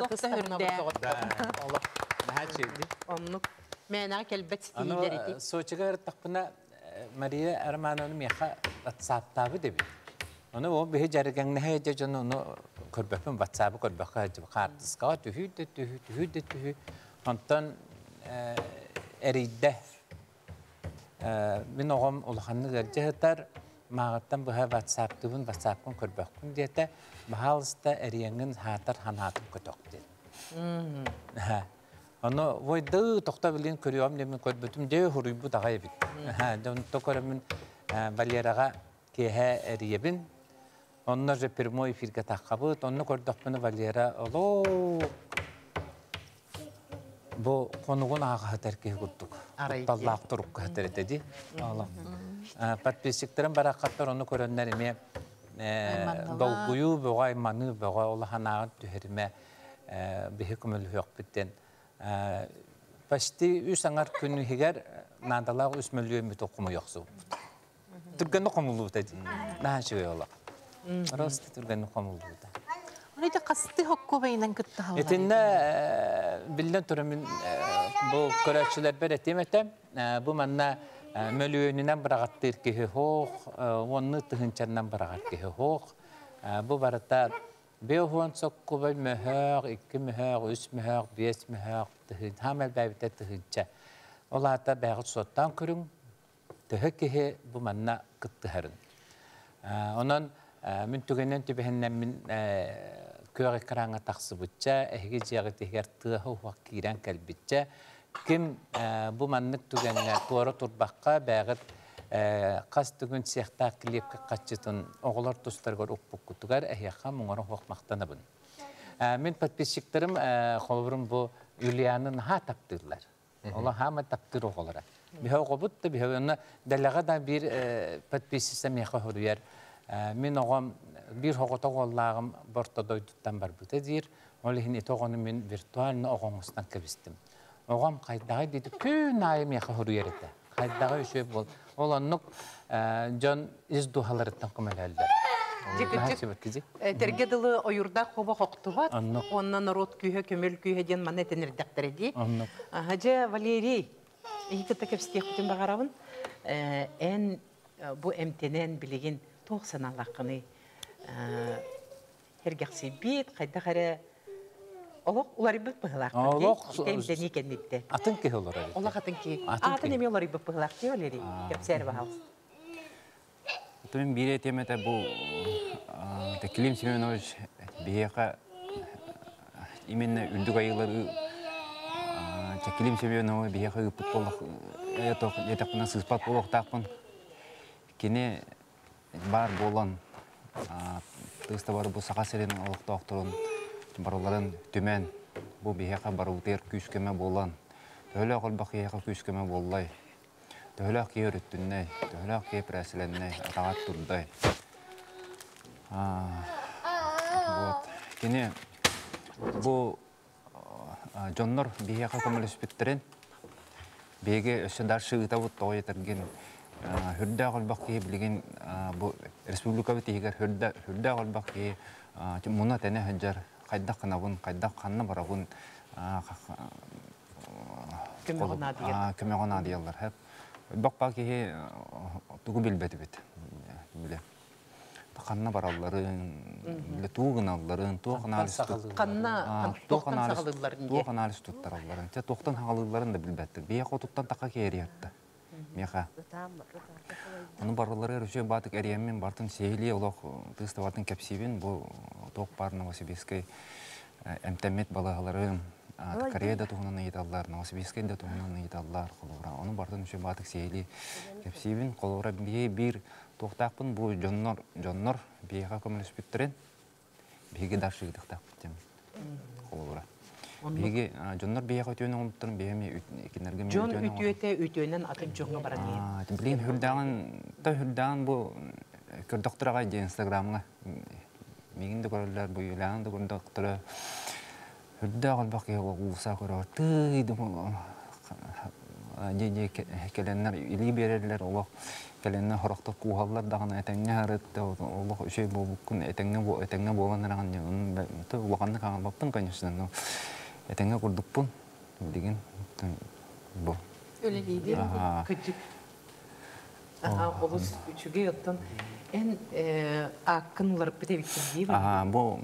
Оннук. Мээнэҕэ кэлбэт ситиһиилэр ити. Сочига ырыттахпына Мария Романовна миэхэ ватсаптаабыт эбит. Ону ол биһи дьарыгаҥнаһа дьэ дьон ону көрбөппүн ватсабы көрбөххө хаартыскаҕа түһүү да түһүү, түһүү да түһүү. Онтон эрийдэ. Мин оҕом улаханнык ыалдьа сытар, мааҕыттан быһа ватсаптыыбын, ватсапкын көрбөккүн диэтэ. Баһаалыста эрийэҥҥин хаатар ханаатын көтөх диэн. Ону войды тохто билин көрүөм диэмин көрбүтүм дьэ хуруйбут аҕай эбит. Дьон көрөмүн Валераҕа киэһэ эрийэбин. Онно же прямой эфиргэ таххабыт. Онно көрдөхпүнэ Валера олоо бу хонугун ааҕаһытар киһи курдук. Кутталлаах турукка хатар этэ ди. Подписчиктарым барахаттар ону көрөннөр эмиэ долгуйуу бөҕө, айманыы бөҕө, улаханааҕын түһэримэ биһи көмөлөһүөхпүттэн почти үс аҥар күн иһигэр наадалаах үс мөлүйүөн хомуйохсубут. Түргэнник хомуллубута дии. Наһаа үчүгэй олох. Просто түргэнник хомуллубута. Оны ити хасты хоккобайынан кыттаһаллар. Итиннэ биллэн турар мин бу көрөөччүлэрбэр этиэм этэ. Бу манна Мөлүйүөнүнэн быраҕаттыыр киһи суох, уоннуу тыһыынчаннан быраҕар киһи суох. Бу барыта 50 соккубай мөһөөх, 2 мөһөөх, 3 мөһөөх, 5 мөһөөх, тыһыын, хаам элбээбитэ тыһыынча. Ол аата бэйэҕит суоттаан көрүҥ, төһө киһи бу манна кыттыһарын. Онон мин түгэнинэн түбэһиннэммин күөх экраҥҥа тахсыбычча, эһиги дьиэҕит иһигэр тыаһа-уһах киирэн кэлбиччэ, ким бу маннык түгэҥҥэ туора турбакка бэйэҕит хас түгүн сиэхтээх килиэпкэ хаччытын оҕолор тустарыгар укпуккутугар эһиэхэ муҥара суох махтанабын. Мин подписчиктарым холобурум бу Юлианы наһаа таптыыллар. Ола хаама таптыыр оҕолоро. Биһи оҕобут да биһи онно дэлэҕэ да биир подписчица миэхэ хоруйар. Мин оҕом биир оҕото оҕоллааҕым борто дойдуттан барбыта диир. Ол иһин ити оҕону мин виртуально оҕоҥустан кэбистим. Оҕом хайдаҕый диэти күн аайы миэхэ хоруйар этэ. Хайдаҕый үчүгэй буол. Ол оннук дьон ис дууһаларыттан көмөлөһөллөр. Тэргэ дылы ойурдаах хоба хохтубат, онно народ күүһэ, көмөл күүһэ диэн манна этэн эрдэхтэрэ дии. Дьэ, Валерий, эһи кытта кэпсэтиэхпитин баҕарабын. Эн бу эмтэнэн билигин туох санаалааххыный? Сэргэхсийбит, хайдах эрэ олох уларыйбыт быһыылаах. Олох эмтэнии кэнниттэн. Атын киһи олорор. Олох атын киһи. Атын эмиэ уларыйбыт быһыылаах дии, Валерий. Кэпсээр баһаалыста. Мен биир этиэм этэ бу Клим Семенович биһиэхэ именно үрдүк айыылары Клим Семеновы биһиэхэ ыыппыт буоллах диэтэхпинэ сыыспат буолуохтаахпын. Кини баар буолан тыыста бары бу Саха сирин олохтоохторун барыларын түмэн бу биһиэхэ барыбытыгар күүс-көмө буолан төһөлөөх элбэх киһиэхэ күүс-көмө буоллай төһөлөөх киһи өрүттүннэй, төһөлөөх киһи пресселеннэй, атаҕар турдай. Вот. Кини бу дьоннор биһиэхэ көмөлөспүттэрин биһиги өссө дальше ыытабыт тоҕо этэргин хүрдээх элбэх киһи билигин бу республикабыт иһигэр хүрдээх элбэх киһи муна тэнэ сылдьар хайдах гынабын хайдах ханна барабын көмөҕө наадыйаллар хэп бакпа киһи тугу билбэтибит биле ханна баралларын биле туу гыналларын туох анализ туох анализ туттаралларын те туохтан хагалыылларын да билбэттик бие хотуттан така киэриятта меха ону барылары өрүсү баатык эриэммин бартын сиһилии олох тыыстабатын кэпсиибин бу туох бар Новосибирскай эмтэммит балыыһаларын Корея да туһунан ыйыталлар, Новосибирскай да туһунан ыйыталлар, холобура. Ону бартын үчүгэй баатык сиһилии кэпсиибин. Холобура, биир туохтаахпын бу дьоннор, дьоннор биһиэхэ көмөлөспүттэрин биһиги дальше ыытыахтаахпыт диэн холобура. Биһиги дьоннор биһиэхэ үтүөнү оҥорбуттарын биһиэхэ кинилэргэ Дьон үтүөтэ үтүөнэн атын дьоҥҥо баран иһэр. Блин, хүрдээҕин, та хүрдээҕин бу көрдөхтөр аҕай диэн Инстаграмҥа. Миигин да көрөллөр, бу Юлианы да көрдөхтөрө. Үрдээх элбэх киһи уулусса көрөр тыый дии кэлэннэр илии биэрэллэр олох кэлэннэр хорохтор кууһаллар даҕаны этэҥҥэ сырыт олох үчүгэй буолбуккун этэҥҥэ этэҥҥэ буолан эрэҕин диэн улаханнык хаҥарбаппын конечно но этэҥҥэ курдукпун билигин бу үлэлиибин кырдьык олус үчүгэй оттон эн ааккын уларыппыт эбиккин дии бу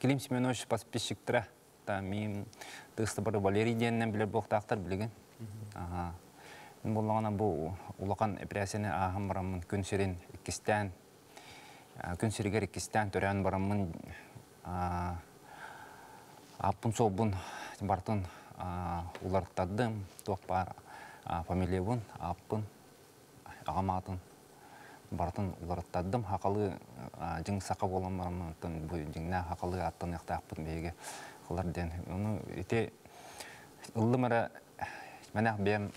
Клим Семенович подписчиктара мин тыыстабары Валерий диэннэн билэр буолуохтаахтар билигин. Мин буоллаҕына бу улахан эпэрээссийэни ааһан бараммын күн сирин иккистээн күн сиригэр иккистээн төрөөн бараммын ааппын суолбун барытын уларыттардым туох баар фамилиябын ааппын аҕам аатын барытын уларыттардым. Хахалы дьиҥ саха буолан бараммын бу дьиҥнээх хахалы ааттаныахтаахпын биһиги хылар диэн. Ону ити ыллым эрэ мэнэх бэйэм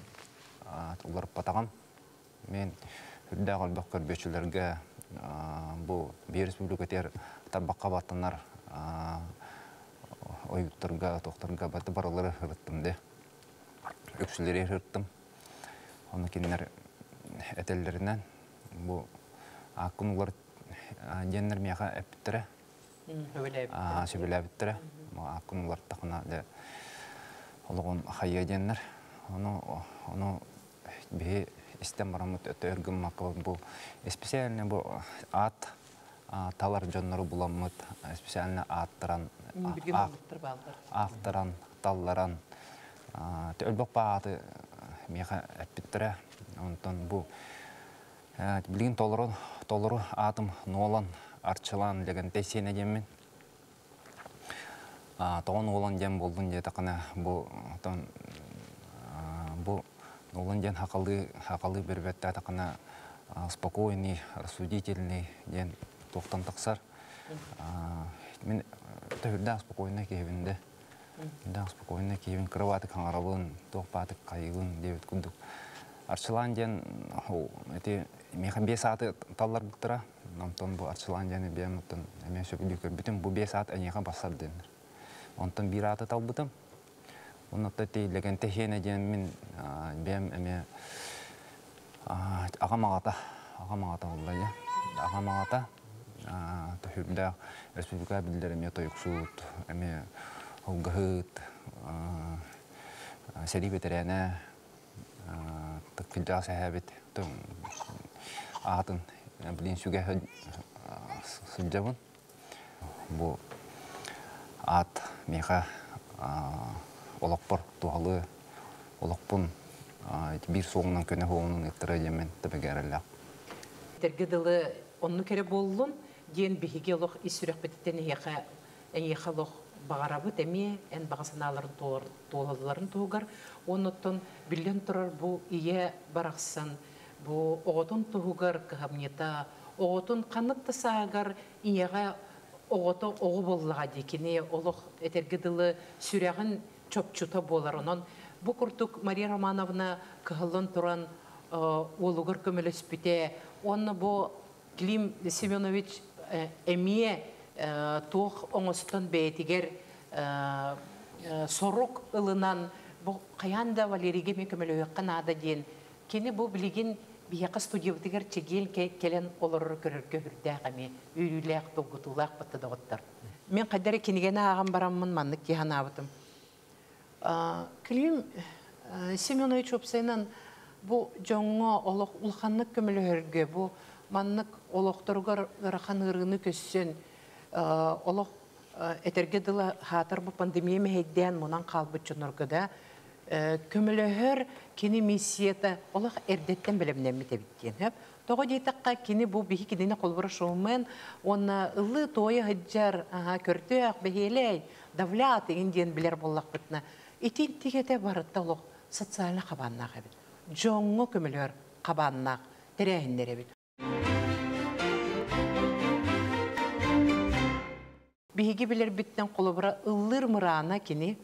уларыппатаҕым. Мен үрдээх элбэх көрбүөччүлэргэ бу биир республикатыгар тарбахха баттанар ойуттарга, тохторга баты барылары ырыттым де. Үксүлэри ырыттым. Ону кинилэр этэллэринэн бу ааккын улар диэннэр миэхэ эппиттэрэ. Сөбүлээбиттэрэ. Ааккын улартахына дьэ олоҕун хайыа диэннэр. Ону ону биһи истэн бараммыт өтө өргүммакка бу специально бу аат талар дьоннору буламмыт специально ааттаран ааттаран талларан өлбөх бааты миэхэ эппиттэрэ. Онтон бу билигин толору толору аатым Нуолан Арчылаан Лэгэнтэй сиэнэ диэммин. Тоҕо Нуолан диэн буоллун диэтэххинэ бу отон бу Нуолан диэн хахалыы хахалыы бербэттээтэххинэ спокойный, рассудительный диэн туохтан тахсар. Мин төһүрдээх спокойный киһибин де. Үрдээх спокойный киһибин кыра хаҥарабын, туох баатык хайыгын диэбит курдук. Арчылаан диэн ити миэхэ биэс ааты талларбыттара. Онтон бу Арчылаан диэни биэм оттон эмиэ сөбүлүү көрбүтүм. Бу биэс аат эйиэхэ бассар диэннэр. Онтон биир ааты талбытым. Оннотто ити Лэгэнтэй хиэнэ диэн мин бэйэм эмиэ аҕам аҕата, аҕам аҕата буолла дьэ. Аҕам аҕата төһүрдээх республика биллэр эмиэ тойуксуут, эмиэ холгаһыт, сэрии бэтэрээнэ, кырдьаҕас эһээбит аатын билин сүгэ сылдьабын. Бу аат миэхэ олохпор туһалыы олохпун биир суоҕунан көнө суоҕунан ыттара диэммин тэбэгэ эрэллээх. Этэргэ дылы оннук эрэ буоллун диэн биһиги олох ис сүрэхпититтэн эһиэхэ эйиэхэ олох баҕарабыт эмиэ эн баҕа санааларын туолалларын туһугар. Оннуттан биллэн турар бу ийэ барахсан бу оҕотун туһугар кыһамньыта, оҕотун ханнык да саагар ийэҕэ оҕото оҕо буоллаҕа дии кини олох этэргэ дылы сүрэҕин чопчута буолар. Онон бу курдук Мария Романовна кыһыллан туран уолугар көмөлөспүтэ. Уонна бу Клим Семенович эмиэ туох оҥостон бэйэтигэр сорук ылынан бу хайаан да Валерийгэ эмиэ көмөлөһүөххэ наада диэн кини бу билигин биһиэхэ студиябытыгар чэгиэн кэлэн олорор көрөргө үрдээх эмиэ үөрүүлээх долгутуулаах батта доҕоттор. Мен хайдары кинигени ааҕан бараммын маннык дии санаабытым. Клим Семенович уопсайынан бу дьоҥҥо олох улаханнык көмөлөһөргө бу маннык олохторугар ыарахан ыарыыны көссөн олох этэргэ дылы хаатар бу пандемия мэһэйдээн мунан хаалбыт дьоннорго да көмөлөһөр кини миссията олох эрдэттэн бэлэмнэммит эбит диэн. Тоҕо диэтэххэ кини бу биһи кинини холбура шоумен уонна ыллыы туойа сылдьар көрдөөх бэһиэлэй давлят игин диэн билэр буоллахпытына итин тигэтэ барыта олох социальный хабааннаах эбит. Дьоҥҥо көмөлөөр хабааннаах тэрээһиннэр эбит. Биһиги билэрбиттэн холобура ыллыыр мыраана кини.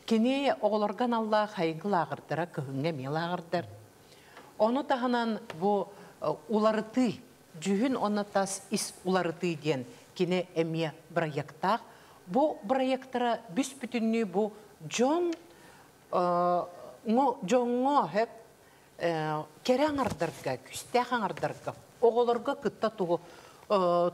Кини оҕолорго аналлаах хайгы лааҕырдара кыһыҥҥа эмиэ лааҕырдар. Ону таһынан бу уларытыы, дьүһүн онно тас ис уларытыы диэн кини эмиэ проекттаах. Бу проекттара бүс-бүтүннүү бу дьон дьоҥҥо хөп кэрэ аҥардарга, күстээх аҥардарга, оҕолорго кытта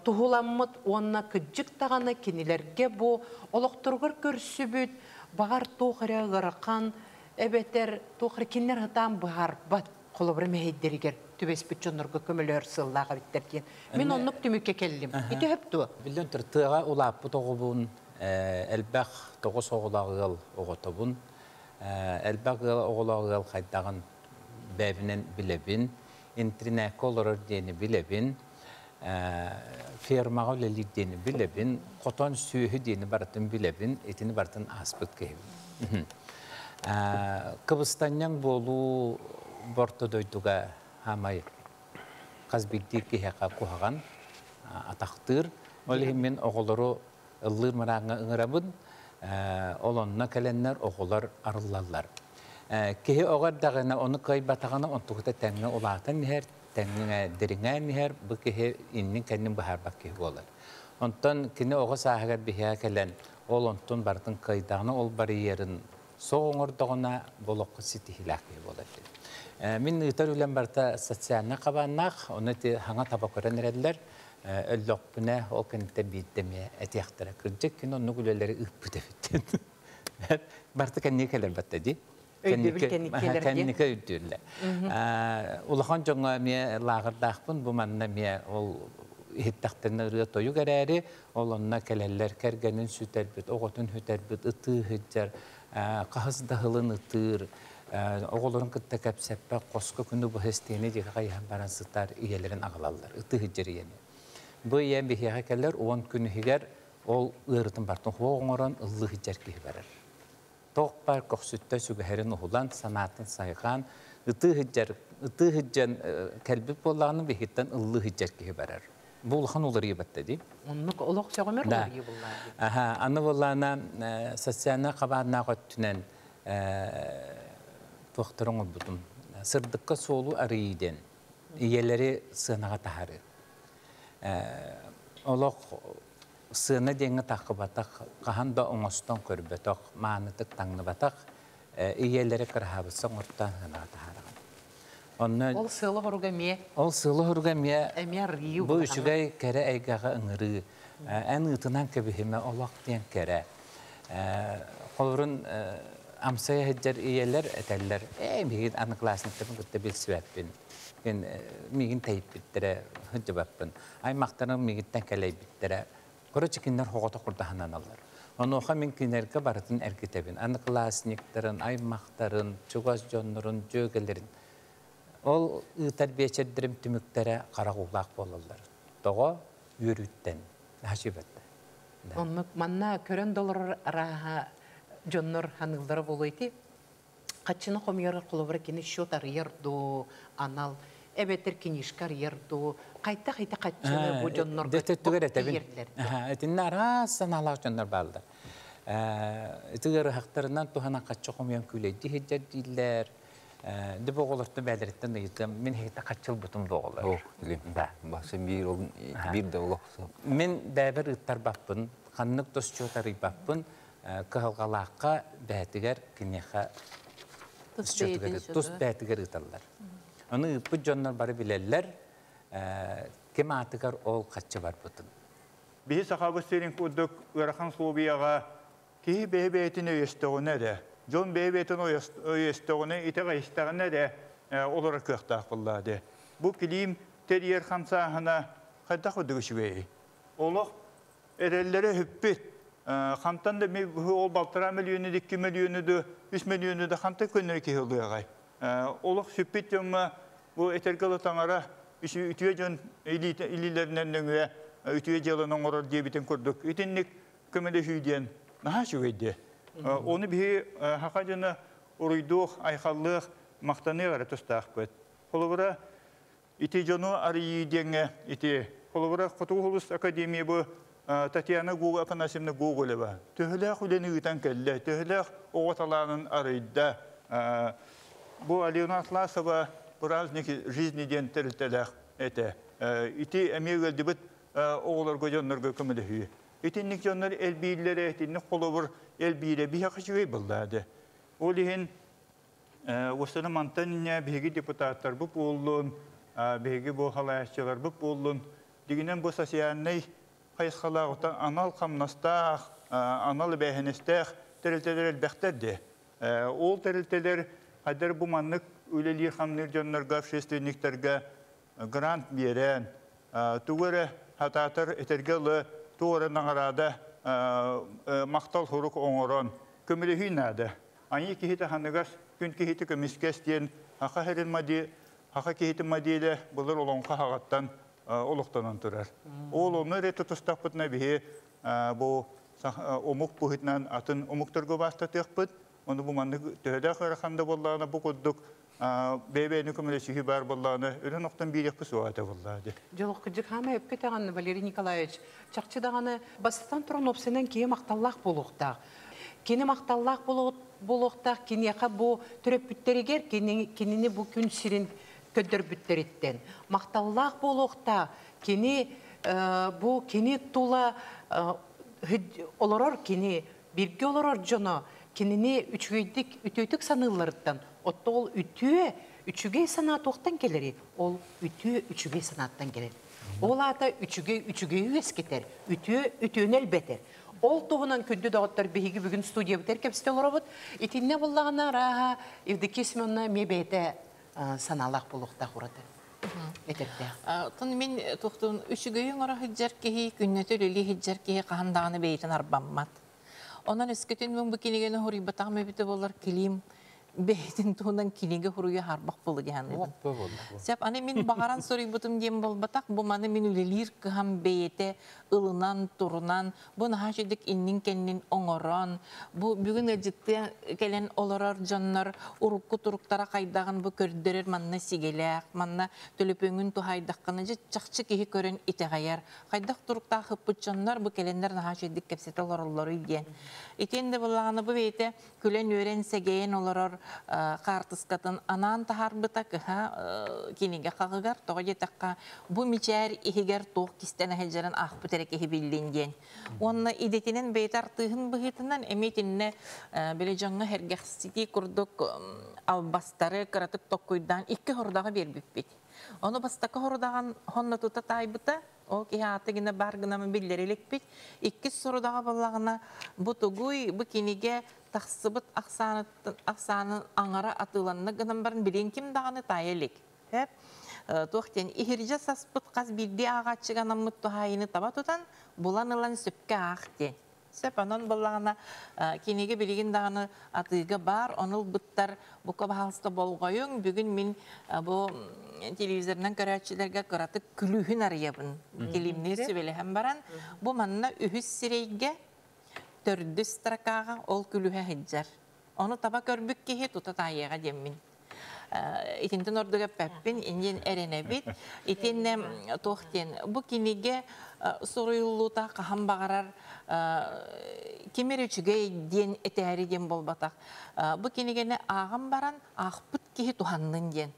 туһуламмыт уонна кыдьык даҕаны кинилэргэ бу олохторугар көрсүбүт баҕар туох эрэ ыарахан эбэтэр туох эрэ кинилэр ытаан быһаарбат холобура мэһэйдэригэр түбэспит дьоннорго көмөлөөр сыллаах эбиттэр диэн. Мин оннук түмүккэ кэллим. Ити хөп дуо? Биллэн турар, тыаҕа улааппыт оҕобун, элбэх тоҕус оҕолоох ыал оҕотобун. Элбэх ыал оҕолоох ыал хайдаҕын бэйэбинэн билэбин. Интринээккэ олорор диэни билэбин. Фермаҕа үлэлиир диэни билэбин. Хотон сүөһү диэни барытын билэбин. Итини барытын ааспыт киһибин. Кыбыстанньаҥ буолуу борто дойдуга хаамай хас биирдии киһиэхэ куһаҕан атахтыыр. Ол иһин мин оҕолору ыллыыр мырааҥҥа ыҥырабын. Ол онно кэлэннэр оҕолор арыллаллар. Киһи оҕо эрдэҕинэ ону кыайбатаҕына онтугута тэҥҥэ улаатан иһэр, тэҥҥэ дириҥээн иһэр, бу киһи иннин-кэннин быһаарбат киһи буолар. Онтон кини оҕо сааһыгар биһиэхэ кэлэн ол онтун барытын кыайдаҕына ол барьерын суох оҥордоҕуна бу олоххо ситиһиилээх киһи буолар диэн. Мин ыытар үлэм барыта социальнай хабааннаах, ону ити хаҥа таба көрөн эрэллэр. Өллөхпүнэ ол кэнниттэн биирдэ эмиэ этиэхтэрэ. Кырдьык кини оннук үлэлэри ыыппыт эбит диэн. Барыта кэннигэ кэлэр батта дии. Өйдөбүл кэнники өйдүүллэр. Улахан дьоҥҥо эмиэ лааҕырдаахпын, бу манна эмиэ ол иһиттэхтэринэ ырыа тойук эрээри, ол онно кэлэллэр кэргэнин сүтэрбит, оҕотун сүтэрбит, ытыы сылдьар, хаһыс да сылын ытыыр, оҕолорун кытта кэпсэппэт, хоско күнү быһа истиэнэ диэки хайыһан баран сытар ийэлэрин аҕалаллар, ытыы сылдьар ийэни. Бу ийэм биһиэхэ кэлэр 10 күн иһигэр ол ыарытын бартын хуох оҥорон ыллыы сылдьар киһи барар. Тоох баар көхсүттэн сүгэһэрин уһулан, санаатын сайҕаан, ытыы сылдьар, ытыы сылдьан кэлбит буоллаҕына биһиттэн ыллыы сылдьар киһи барар. Бу улахан уларыйыы батта дии. Оннук олох сөҕүмэр уларыйыы буллаа дии. Аха, аны буоллаана социальнай хабааннаах өттүнэн туохтары оҥорбутум. Сырдыкка суолу арыйыы диэн ийэлэри сыанаҕа таһаарыы. Олох сыана диэҥҥэ таххыбатах, хаһан да оҥостон көрбөтөх, маанытык таҥныбатах ийэлэри кыраһаабытса оҥортоон сыанаҕа таһаараҕын. Онно Ол сыала хоруга эмиэ Ол сыала хоруга эмиэ эмиэ арыйыы бу үчүгэй кэрэ эйгэҕэ ыҥырыы. Эн ыытынан кэбиһимэ олох диэн кэрэ. Холорун амсайа сылдьар ийэлэр этэллэр, ээ миигин одноклассниктарбын кытта билсибэппин. Миигин тэйиппиттэрэ сылдьыбаппын. Аймахтарым миигиттэн кэлэйбиттэрэ. Короче, кинилэр хоҕото курдаһананаллар. Онуоха мин кинилэргэ барытын эргитэбин. Одноклассниктарын, аймахтарын, чугас дьоннорун, дьүөгэлэрин. Ол ыытар биэчэрдэрим түмүктэрэ харах уулаах буолаллар. Тоҕо? Үөрүүттэн. Хачыбатта. Оннук манна көрөн долорор арааһа дьоннор ханыыллара буолуо ити. Хаччыны хомуйар холобура кини счет арыйар дуу, анал эбэтэр кинишка арыйар дуу, хайдах ити хаччыны бу дьоннорго Дөтөттүгэр этэбин. Итиннэ араас санаалаах дьоннор бааллар. Ити ыарыһахтарынан туһанан хаччы хомуйан күүлэйдии сылдьар дииллэр. Дip оҕолортон бээлэриттэн ыйытым, мин иһитэ хаччылбытым да оҕолор. Да. Басы биир ол биир да олох. Мин бэйэбэр ыыттарбаппын, ханнык да счет арыйбаппын, кыһалҕалаахха бэйэтигэр киниэхэ тус бэйэтигэр ыыталлар. Ону ыыппыт дьоннор бары билэллэр, ким аатыгар ол хаччы барбытын. Биһи сахабыт сирин курдук ыарахан условияҕа киһи бэйэ-бэйэтин өйөстөҕүнэ эрэ, дьон бэйэ-бэйэтин өйөстөҕүнэ, итэҕэйистэҕинэ эрэ олорор кыахтаах буоллаа дии. Бу килиим тэрийэр хамсааһына хайдах курдук үчүгэй. Олох эрэллэрэ үһүппүт. Хантан да ол балтараа мөлүйүөнү, 2 мөлүйүөнү да, 3 мөлүйүөнү да хантан көннөрү киһи ылыаҕай. Олох сүппүт дьоҥҥо бу этэргэ дылы таҥара үтүө дьон илиилэринэн нөҥүө үтүө дьыаланы оҥорор диэбитин курдук. Итинник көмөлөһүү диэн наһаа үчүгэй дии. Ону биһи саха дьоно уруйдуох, айхаллыах, махтаныах эрэ тустаахпыт. Холобура, ити дьону арыйыы диэҥҥэ ити холобура Хотугу Улус Академия бу Татьяна Афанасьевна Гоголева төһөлөөх үлэни ыытан кэллэ, төһөлөөх оҕо талаанын арыйда. Бу Алена Атласова праздник жизни диэн тэрилтэлээх этэ. Ити эмиэ ыалдьыбыт оҕолорго дьоннорго көмөлөһүү. Итинник дьоннор элбииллэрэ, итинник холобур элбиирэ биһиэхэ үчүгэй буоллаады. Ол иһин Уостаны мантан инньэ биһиги депутаттарбыт буоллун, биһиги бу халайааччыларбыт буоллун, дигинэн бу социальнай хайысхалаах анал хамнастаах, анал эбээһинэстээх тэрилтэлэр элбэхтэр дии. Ол тэрилтэлэр хайдар бу маннык үлэлиир-хамныыр дьоннорго, общественниктарга грант биэрэн, тугу эрэ хатаатар этэргэ ылы, туох эрэ наҕараада махтал сурук оҥорон көмөлөһүү наада. Айыы киһитэ ханыгас, күн киһитэ көмүскэс диэн саха сирин саха киһитин моделэ былыр олоҥхо хаҕыттан олохтонон турар. Ол ону эрэ тутустахпытына биһи бу омук быһыытынан атын омуктарга убаастатыахпыт. Ону бу маннык төһөлөөх ыарахан да буоллаҕына бу курдук бэйэ-бэйэни көмөлөсүһүү баар буоллаҕына өлөн охтон биэриэхпит суоҕа этэ буоллаа дии. Дьолох кырдьык хаама өпкө даҕаны Валерий Николаевич чахчы даҕаны бастатан туран уопсайынан киһи махталлаах буолуохтаах. Кини махталлаах буолуохтаах киниэхэ бу төрөппүттэригэр кинини бу күн сирин көрдөрбүттэриттэн махталлаах буолуохтаах. Кини бу кини тула олорор кини бирге олорор дьоно кинини үчүгэйдик үтүөтүк саныылларыттан отто ол үтүө үчүгэй санаа туохтан кэлери ол үтүө үчүгэй санааттан кэлэр. Ол аата үчүгэй үчүгэйи үөскэтэр, үтүө үтүөнү элбэтэр. Ол туһунан күндү доҕоттор биһиги бүгүн студиябытыгар кэпсэтэ олоробут. Итиннэ буоллаҕына арааһа Евдокия Семеновна эмиэ бэйэтэ санаалаах буолуохтаах ураты этэрдээх. Тон мин туохтун үчүгэйи оҥоро сылдьар киһи, күннэтэ үлэлии сылдьар киһи хаһан даҕаны бэйэтин арбаммат. Онон өскөтүн мин бу кинигэни суруйбатаҕым эбитэ буоллар Клим бэйэтин туһунан кинигэ суруйа харбах буолу диһаныыбын. Сөп, аны мин баҕаран суруйбутум диэн буолбатах, бу маны мин үлэлиир кыһам бэйэтэ ылынан, турунан, бу наһаа үчүгдүк иннин-кэннин оҥорон, бу бүгүн ыалдьыттыы кэлэн олорор дьоннор урукку туруктара хайдаҕын бу көрдөрөр манна сигэлээх, манна төлөпүөҥҥүн туһаайдаххына дьэ чахчы киһи көрөн итэҕэйэр. Хайдах туруктаах ыппыт дьоннор бу кэлэннэр наһаа үчүгдүк кэпсэтэ олороллоруй диэн. Итиэннэ буоллаҕына бу бэйэтэ күлэн-үөрэн сэгэйэн олорор хаартыскатын анаан таһаарбыта кыһа кинигэ хаҕыгар тоҕо диэтэххэ бу мичээр иһигэр туох кистэнэ сылдьарын аахпыт эрэ киһи биллин диэн. Уонна идэтинэн бэйэтэ артыыһын быһыытынан эмиэ итиннэ били дьоҥҥо сэргэхситии курдук албастары кыратык токкуйдаан икки хорудаҕы биэрбиппит. Ону бастакы хорудаҕын хонно тута таайбыта, ол киһи аата гына бар гынамын биллэр иликпит. Иккис сорудаҕа буоллаҕына, бу тугуй, бу кинигэ тахсыбыт ахсаанын аҥара атыыланна гынан баран билигин ким даҕаны таайа илик. Туох диэн иһирдьэ саспыт хас биирдии ааҕааччыга анаммыт туһаайыыны таба тутан, булан ылан сөпкө аах диэн. Сөп, онон буоллаҕына кинигэ билигин даҕаны атыыга баар, ону ылбыттар бука баһаалыста болҕойуҥ, бүгүн мин бу телевизорынан көрөөччүлэргэ кыратык күлүүһүн арыйабын. Килимниир сүбэлэһэн баран, бу манна үһүс сирэйгэ төрдүс строкаҕа ол күлүүһэ сылдьар. Ону таба көрбүт киһи тута таайыаҕа диэммин. Итинтэн ордук эппэппин, иннин эрэнэбит. Итиннэ туох диэн, бу кинигэ суруйуллуута хаһан баҕарар ким эрэ үчүгэй диэн этээри диэн буолбатах. Бу кинигэни ааҕан баран аахпыт киһи туһаннын диэн.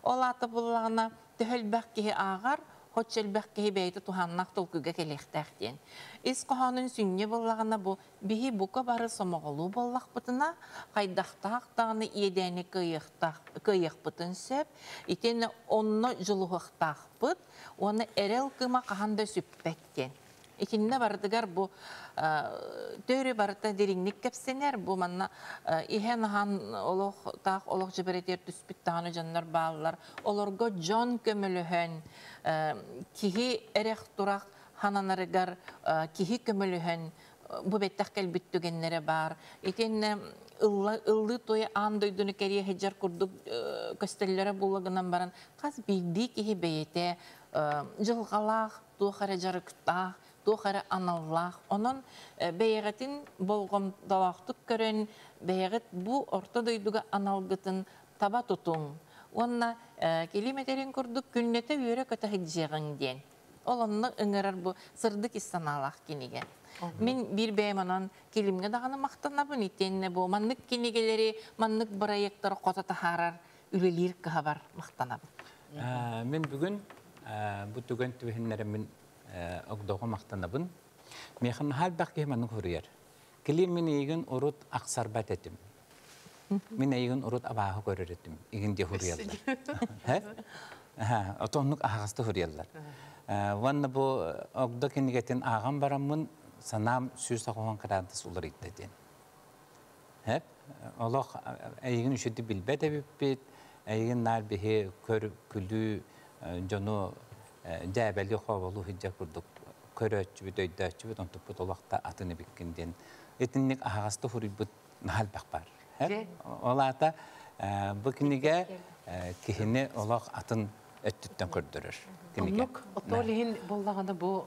Ол аата буоллаҕына, төһө элбэх киһи ааҕар, хоччо элбэх киһи бэйэтэ туһааннаах толкуйга кэлиэхтээх диэн. Ис хоһоонун сүнньэ буоллаҕына бу биһи бука бары сомоҕолуу буоллахпытына, хайдахтаах даҕаны иэдээни кыайыахпытын сөп, итиэннэ онно дьулуһуохтаахпыт уонна эрэл кыыма хаһан да сүппэт диэн. Итиннэ барытыгар бу төөрү барыта дириҥник кэпсэнэр, бу манна иһэн-аһан олох таах олох дьэбэрэтигэр түспүт даҕаны дьоннор бааллар. Олорго дьон көмөлөһөн, киһи эрэх-турах хананарыгар киһи көмөлөһөн бу бэттэх кэлбит түгэннэрэ баар. Итиэннэ ыллыы туойа аан дойдуну кэрийэ сылдьар курдук көстөллөрө буолла гынан баран, хас биирдии киһи бэйэтэ дьылҕалаах, туох эрэ дьарыктаах, туох эрэ аналлаах. Онон бэйэҕитин болҕомтолоохтук көрөн, бэйэҕит бу орто дойдуга аналгытын таба тутуҥ. Уонна килим этэрин курдук күннэтэ үөрэ-көтө сылдьыаҕыҥ диэн. Ол онно ыҥырар бу сырдык ис санаалаах кинигэ. Мин биир бэйэм онон килимҥэ даҕаны махтанабын, итиэннэ бу маннык кинигэлэри, маннык бырайыактары хото таһаарар, үлэлиир кыһабар махтанабын. Мин бүгүн бу түгэн түбэһиннэрэ мин огдоҕо махтанабын. Миэхэ наһаа элбэх киһи маннык суруйар. Килим мин эйигин урут ахсарбат этим. Мин эйигин урут абааһы көрөр этим. Игин диэ суруйаллар. Отоннук аһаҕаста суруйаллар. Уонна бу огдо кинигэтин ааҕан бараммын санаам 190 градус уларыйда диэн. Олох эйигин үчүгдүк билбэт эбиппит, эйигин наар биһи көр күлүү дьону дьээбэли хооболуу сылдьар курдук көрөөччүбүт, өйдөөччүбүт, онтуппут олох да атын эбиккин диэн. Итинник аһаҕаста суруйбут наһаа элбэх баар. Ол аата бу кинигэ киһини олох атын өттүттэн көрдөрөр кинигэ. Оннук, ол иһин буоллаҕына бу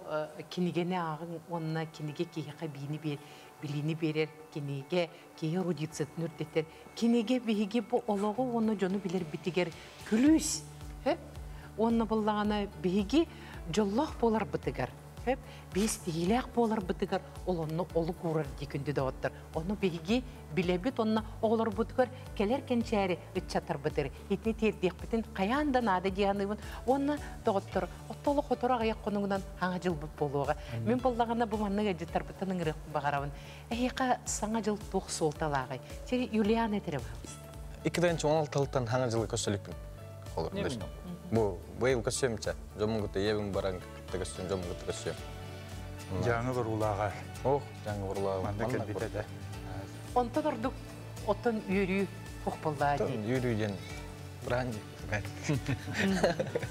кинигэни ааҕыҥ уонна кинигэ киһиэхэ биини биэр, билиини биэрэр, кинигэ киһи эрудициятын үрдэтэр. Кинигэ биһиги бу олоҕу уонна дьону билэрбитигэр күлүүс. Уонна буоллаҕына биһиги дьоллоох буоларбытыгар, биһи тиһиилээх буоларбытыгар ол онно олук уурар дии күндү доҕоттор. Ону биһиги билэбит, онно оҕолорбутугар кэлэр кэнчээри ыччаттарбытыгар итини тиэрдиэхпитин хайаан да наада дии саныыбын. Уонна доҕоттор, оттолу хотору аҕыйах хонугунан хаҥа дьылбыт буолуоҕа. Мин буоллаҕына бу маннык ыалдьыттарбыттан ыҥырыахпын баҕарабын. Эһиэхэ саҥа дьыл туох суолталааҕый? Сири Юлиана этэрэ баҕалыста. 2016 сылтан хаҥа дьылы көссөлүкпүн. Бу быйыл көссөмчө. Дьоммун кытта ийэбин баран кытта көссөм, дьоммун кытта көссөм. Жаңы барулааҕар. Ох, жаңы барулааҕар. Манна кэлбит этэ. Онтон ордук оттон үөрүү туох буоллаа дии. Үөрүү диэн бырааһынньык.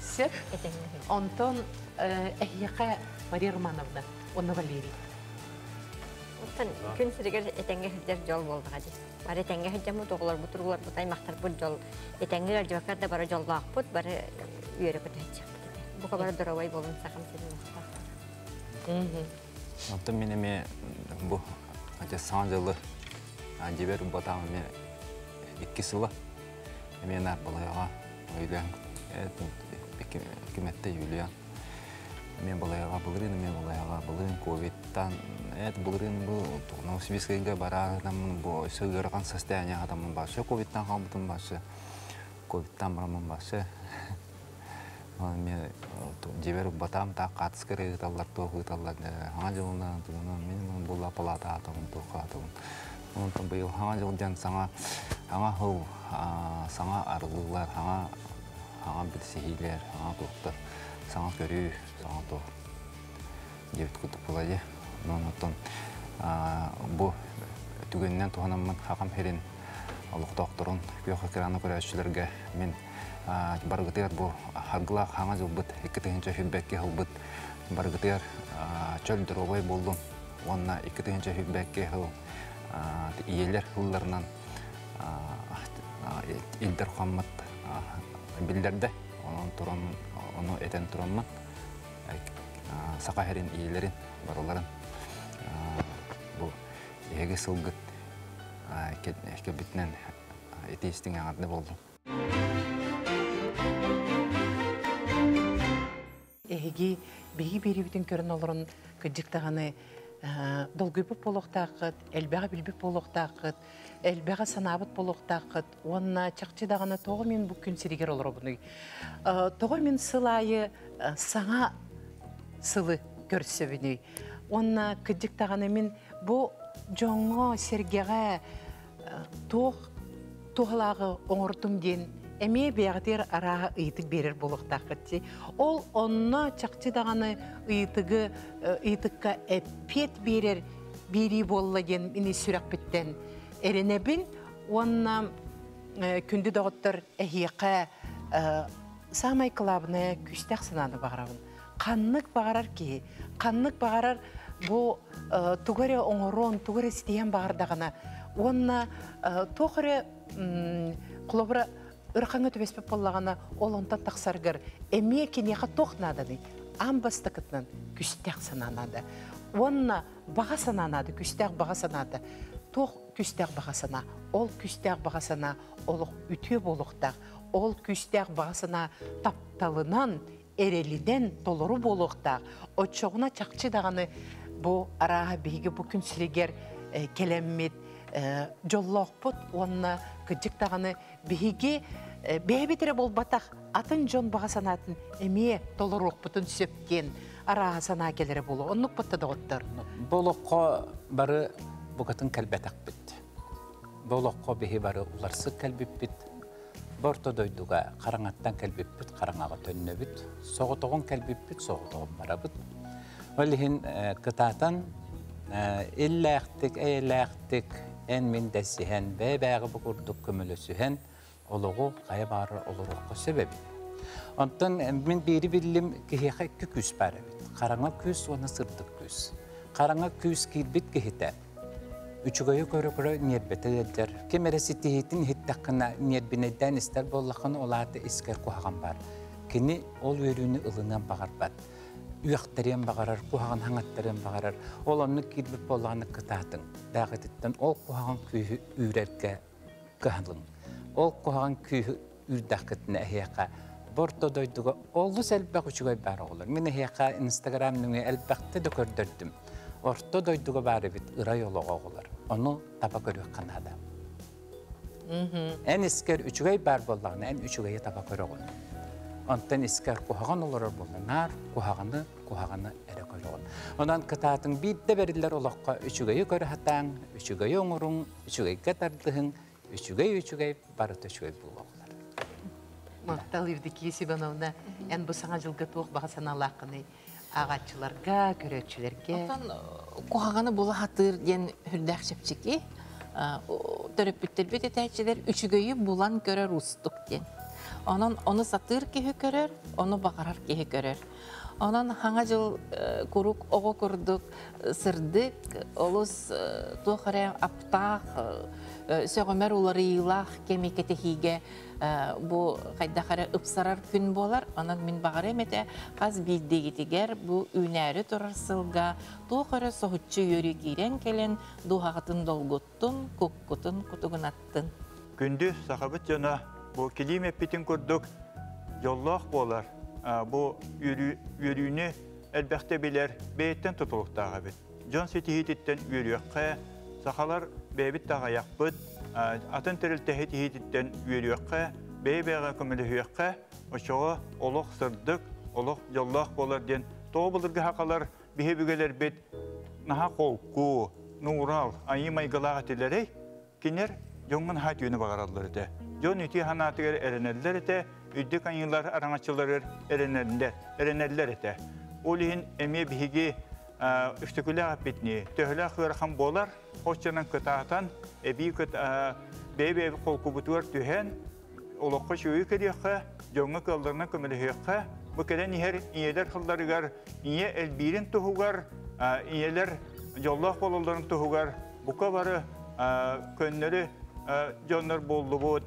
Сөп. Онтон эһиэхэ Мария Романовна уонна Валерий. Оттон күн сиригэр этэҥҥэ сылдьар дьол буоллаҕа дии. Бары этэҥҥэ сылдьаммыт, оҕолорбут, урууларбыт, аймахтарбыт дьол этэҥҥэ ыалдьыбакка да бары дьоллоохпут, бары үөрэ-көтө сылдьыахпыт этэ. Бука бары доруобай буолун сахам сирин олохтоох. Оттон мин эмиэ бу саҥа дьылы дьиэбэр убатаам эмиэ икки сыла эмиэ наар балайаҕа өйдөөн кимэтте Юлиан эмиэ балайаҕа былырыын эмиэ балайаҕа былырыын ковидтан эт былырыын бу Новосибирскайга бараатаммын бу өссө ыарахан состояние хатаммын башы ковидтан хаалбытым башы ковидтан бараммын башы Мен дьиэбэр укбатаам таах хаатыска эрэ ыыталлар, туох ыыталлар хаҥа дьылынан тугунан мин була палата аатабын туохха аатабын. Онтон быйыл хаҥа дьыл диэн саҥа хаҥа сыл саҥа арыллыылар, хаҥа хаҥа билсиһиилэр, хаҥа туохтар, саҥа көрүү, саҥа туох диэбит курдук була дии. Онон оттон бу түгэнинэн туһанаммын хахам сирин олохтоохторун күөх экраны көрөөччүлэргэ мин барыгытыгар бу харгылаах хаҥа дьылбыт 2022 сылбыт барыгытыгар чөл доруобай буоллун уонна 2022 сыл ийэлэр сылларынан илдэр хаммыт биллэрдэ онон туран ону этэн тураммын саха сирин ийэлэрин барыларын бу эһиги сылгыт кэлбитинэн ити истиҥ эҕэрдэ буоллун. Эһиги биһиги биэриибитин көрөн олорон кырдьык даҕаны долгуйбут буолуохтааххыт, элбэҕи билбит буолуохтааххыт, элбэҕи санаабыт буолуохтааххыт уонна чахчы даҕаны тоҕо мин бу күн сиригэр олоробунуй? Тоҕо мин сыл аайы саҥа сылы көрсөбүнүй? Уонна кырдьык даҕаны мин бу дьоҥҥо, сэргэҕэ туох туһалааҕы оҥордум диэн эмиэ бэйэҕитигэр арааһа ыйытык биэрэр буолуохтааххыт дии. Ол онно чахчы даҕаны ыйытыгы ыйытыкка эппиэт биэрэр биэрии буолла диэн мин сүрэхпиттэн эрэнэбин уонна күндү доҕоттор эһиэхэ самай кылаабынайа күүстээх санааны баҕарабын. Ханнык баҕарар киһи, ханнык баҕарар бу тугу эрэ оҥоруон, тугу эрэ ситиһэн баҕардаҕына уонна туох эрэ холобура ырахаҥҥа түбэспит буоллаҕына, ол онтон тахсарыгар эмиэ киниэхэ туох нааданый? Аан бастакытынан күстээх санаа наада. Уонна баҕа санаа наада, күстээх баҕа санаата. Туох күстээх баҕа санаа? Ол күстээх баҕа санаа олох үтүө буолуохтаах. Ол күстээх баҕа санаа тапталынан, эрэлинэн толору буолуохтаах. Оччоҕуна чахчы даҕаны бу арааһа биһиги бу күн сиригэр кэлэммит дьоллоохпут уонна кырдьык даҕаны биһиги бэйэбит эрэ буолбатах атын дьон баҕа санаатын эмиэ толоруохпутун сөп диэн арааһа санаа кэлэрэ буолуо. Оннук батта доҕоттор. Бу олоххо бары букатын кэлбэтэхпит. Бу олоххо биһи бары уларсык кэлбиппит. Бу орто дойдуга хараҥаттан кэлбиппит, хараҥаҕа төннөбүт. Соҕотоҕун кэлбиппит, соҕотоҕун барабыт. Ол иһин кытаатан иллээхтик, эйэлээхтик эн-мин дэсиһэн, бэйэ-бэйэҕэ бу курдук көмөлөсүһэн олоҕу хайа баҕарар олоруохха сөп эбит. Онтон мин биири биллим, киһиэхэ икки күүс баар эбит. Хараҥа күүс уонна сырдык күүс. Хараҥа күүс киирбит киһитэ үчүгэйи көрө-көрө ньиэрбэтэ ыалдьар. Ким эрэ ситиһиитин иһиттэххинэ, ньиэрбинэйдээн истэр буоллаххына, ол аата искэр куһаҕан баар. Кини ол үөрүүнү ылыныан баҕарбат. Үөхтэриэн баҕарар, куһаҕан хаҥаттарыан баҕарар. Ол оннук киирбит буоллаҕына кытаатыҥ. Бээҕититтэн ол куһаҕан күүһү үүрэргэ кыһалыҥ. Ол куһаҕан күүһү үүрдэххитинэ эһиэхэ борто дойдуга олус элбэх үчүгэй баар оҕолор. Мин эһиэхэ Инстаграм нөҥүө элбэхтэ да көрдөрдүм. Орто дойдуга баар эбит ырай олоҕо оҕолор. Ону таба көрүөххэ наада. Эн искэр үчүгэй баар буоллаҕына, эн үчүгэйи таба көрөҕүн. Онтон искэр куһаҕан олорор буолла, наар куһаҕаны, куһаҕаны эрэ көрөҕүн. Онон кытаатыҥ биирдэ бэриллэр олоххо үчүгэйи көрө сатааҥ, үчүгэйи оҥоруҥ, үчүгэйгэ тардыһыҥ, үчүгэй-үчүгэй, барыта үчүгэй буолуоҕулар. Махтал, Евдокия Семеновна, эн бу саҥа дьылга туох баҕа санаалааххыный? Ағатчыларга, көрөтчүләргә. Онтон куһаҕаны була хатыыр диэн хүрдээх чэпчэки. Төрөппүттэрбит этээччилэр үчүгэйи булан көрөр уустук диэн. Онон ону сатыыр киһи көрөр, ону баҕарар киһи көрөр. Онон хаҥа дьыл курук оҕо курдук сырдык, олус туох эрэ аптаах, сөҕүмэр уларыйыылаах кэми кэтэһиигэ бу хайдах эрэ ыпсарар күн буолар. Онон мин баҕарыам этэ хас биирдиигитигэр бу үүнээри турар сылга туох эрэ соһуччу үөрүү киирэн кэлэн дууһаҕытын долгуттун, куккутун кутугунаттын. Күндү сахабыт дьоно, бу килиим эппитин курдук дьоллоох буолар. Бу үөрүүнү элбэхтэ билэр бэйэттэн тутулуктаах эбит. Дьон ситиһиититтэн үөрүөххэ, сахалар бэйэбит таҕайахпыт, атын тэрилтэ ситиһиититтэн үөрүөххэ, бэйэ-бэйэҕэ көмөлөһүөххэ, оччоҕо олох сырдык, олох дьоллоох буолар диэн тоҕо былыргы сахалар биһи өбүгэлэрбит наһаа холку, нуурал, айыы майгылаах этилэрэй? Кинилэр дьоҥҥо наһаа үтүөнү баҕараллар этэ. Дьон үтүө санаатыгар эрэнэллэр этэ, үрдүк айыылар араҥаччыларыгар эрэнэллэр, эрэнэллэр этэ. Ол иһин эмиэ биһиги үстүкүлээх эппитинии, төһөлөөх ыарахан буолар, оччонон кытаатан, эбии бэйэ-бэйэбит холкубутугар түһэн, олоххо үчүгэйи кэлиэххэ, дьоҥҥо кыалларынан көмөлөһүөххэ, бу кэлэн иһэр ийэлэр тылларыгар ийэ элбиирин туһугар, ийэлэр дьоллоох буолалларын туһугар бука бары көннөрү дьоннор буоллубут,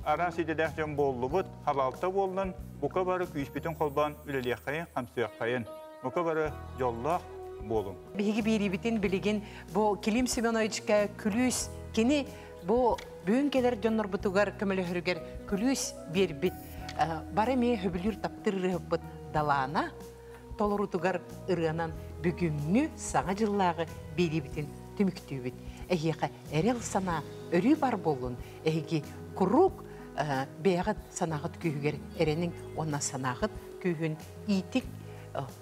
араас идэлээх дьон буоллубут, халалта буоллун, бука бары күүспүтүн холбоон үлэлиэххэйин, хамсыаххайын. Бука бары дьоллоох буолуҥ. Биһиги биэриибитин билигин бу Клим Семеновичка күлүүс кини бу бүгүн кэлэр дьоннорбутугар көмөлөһөрүгэр күлүүс биэрбит бары эмиэ хөбүлүүр таптыыр ырыаһыппыт Далаана толорутугар ырыанан бүгүҥҥү саҥа дьыллааҕы биэриибитин түмүктүүбүт. Эһиэхэ эрэл санаа өрүү бар буоллун. Эһиги куруук бэйэҕит санааҕыт күүһүгэр эрэниҥ уонна санааҕыт күүһүн иитик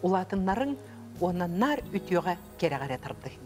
улаатыннарыҥ уонна наар үтүөҕэ кэрэҕэ эрэ тардыһыҥ.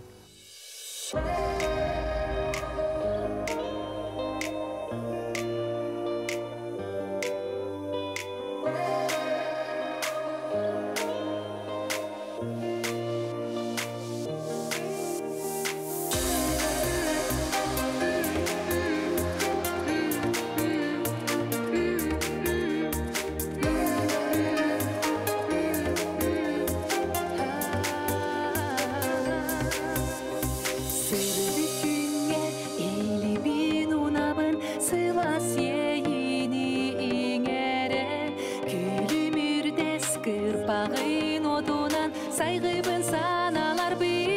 Сырдык күҥҥэ илибин унабын, сылаас иэйиини иҥэрэн, күлүмүрдэс кырпаҕын отунан сайгыбын санааларбын.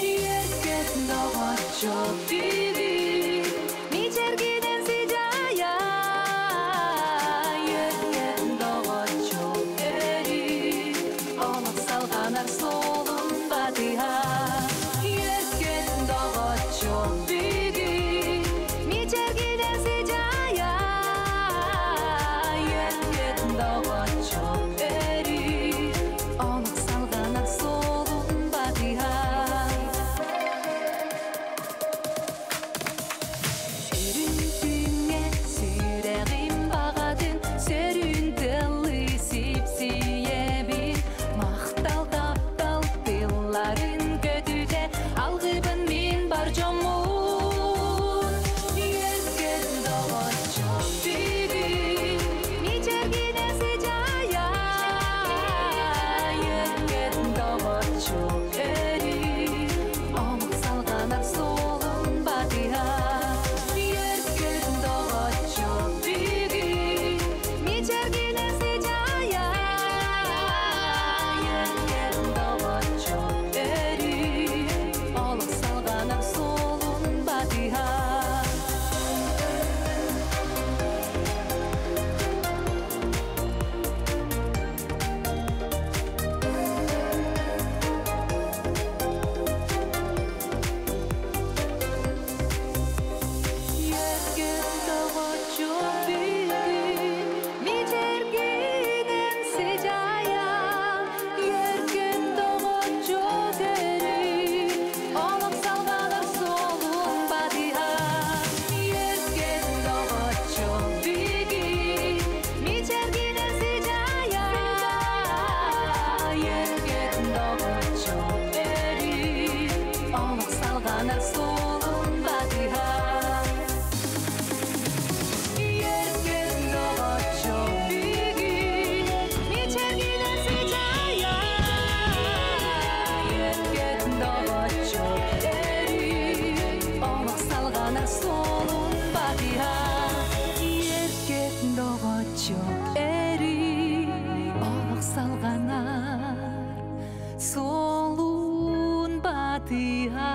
Үөркөт доҕорчо бүгүн, мичэргинэн сыдьаайа, үөркөт доҕорчо өрүү, олох салҕанар суолун батыһа. Үөркөт доҕорчо бүгүн, мичэргинэн сыдьаайа, үөркөт доҕорчо өрүү, олох салҕанар суолун батыһа. Сүрүн күҥҥэ сүрэҕим баҕатын, сөрүүн тыллыы сипсийэбин, махтал таптал тылларын көтүтэ, алгыбын мин бар дьоммун. Үөркөт доҕорчо бүгүн, мичэргинэн сыдьаайа, үөркөт доҕорчо өрүү, омук салҕанар суолун батыһа. Үөркөт доҕорчо бүгүн, мичэргинэн сыдьаайа, үөркөт доҕорчо өрүү, олох салҕанар суолун батыһа. салғанар солун батыха. Еркен доғачо бүгін, мечергілер сычая. Еркен доғачо өрі, олық салғанар солун батыха. Еркен доғачо өрі, олық салғанар солун батыха.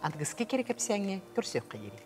Ангыски керек кепсәңе көрсөк кыйри.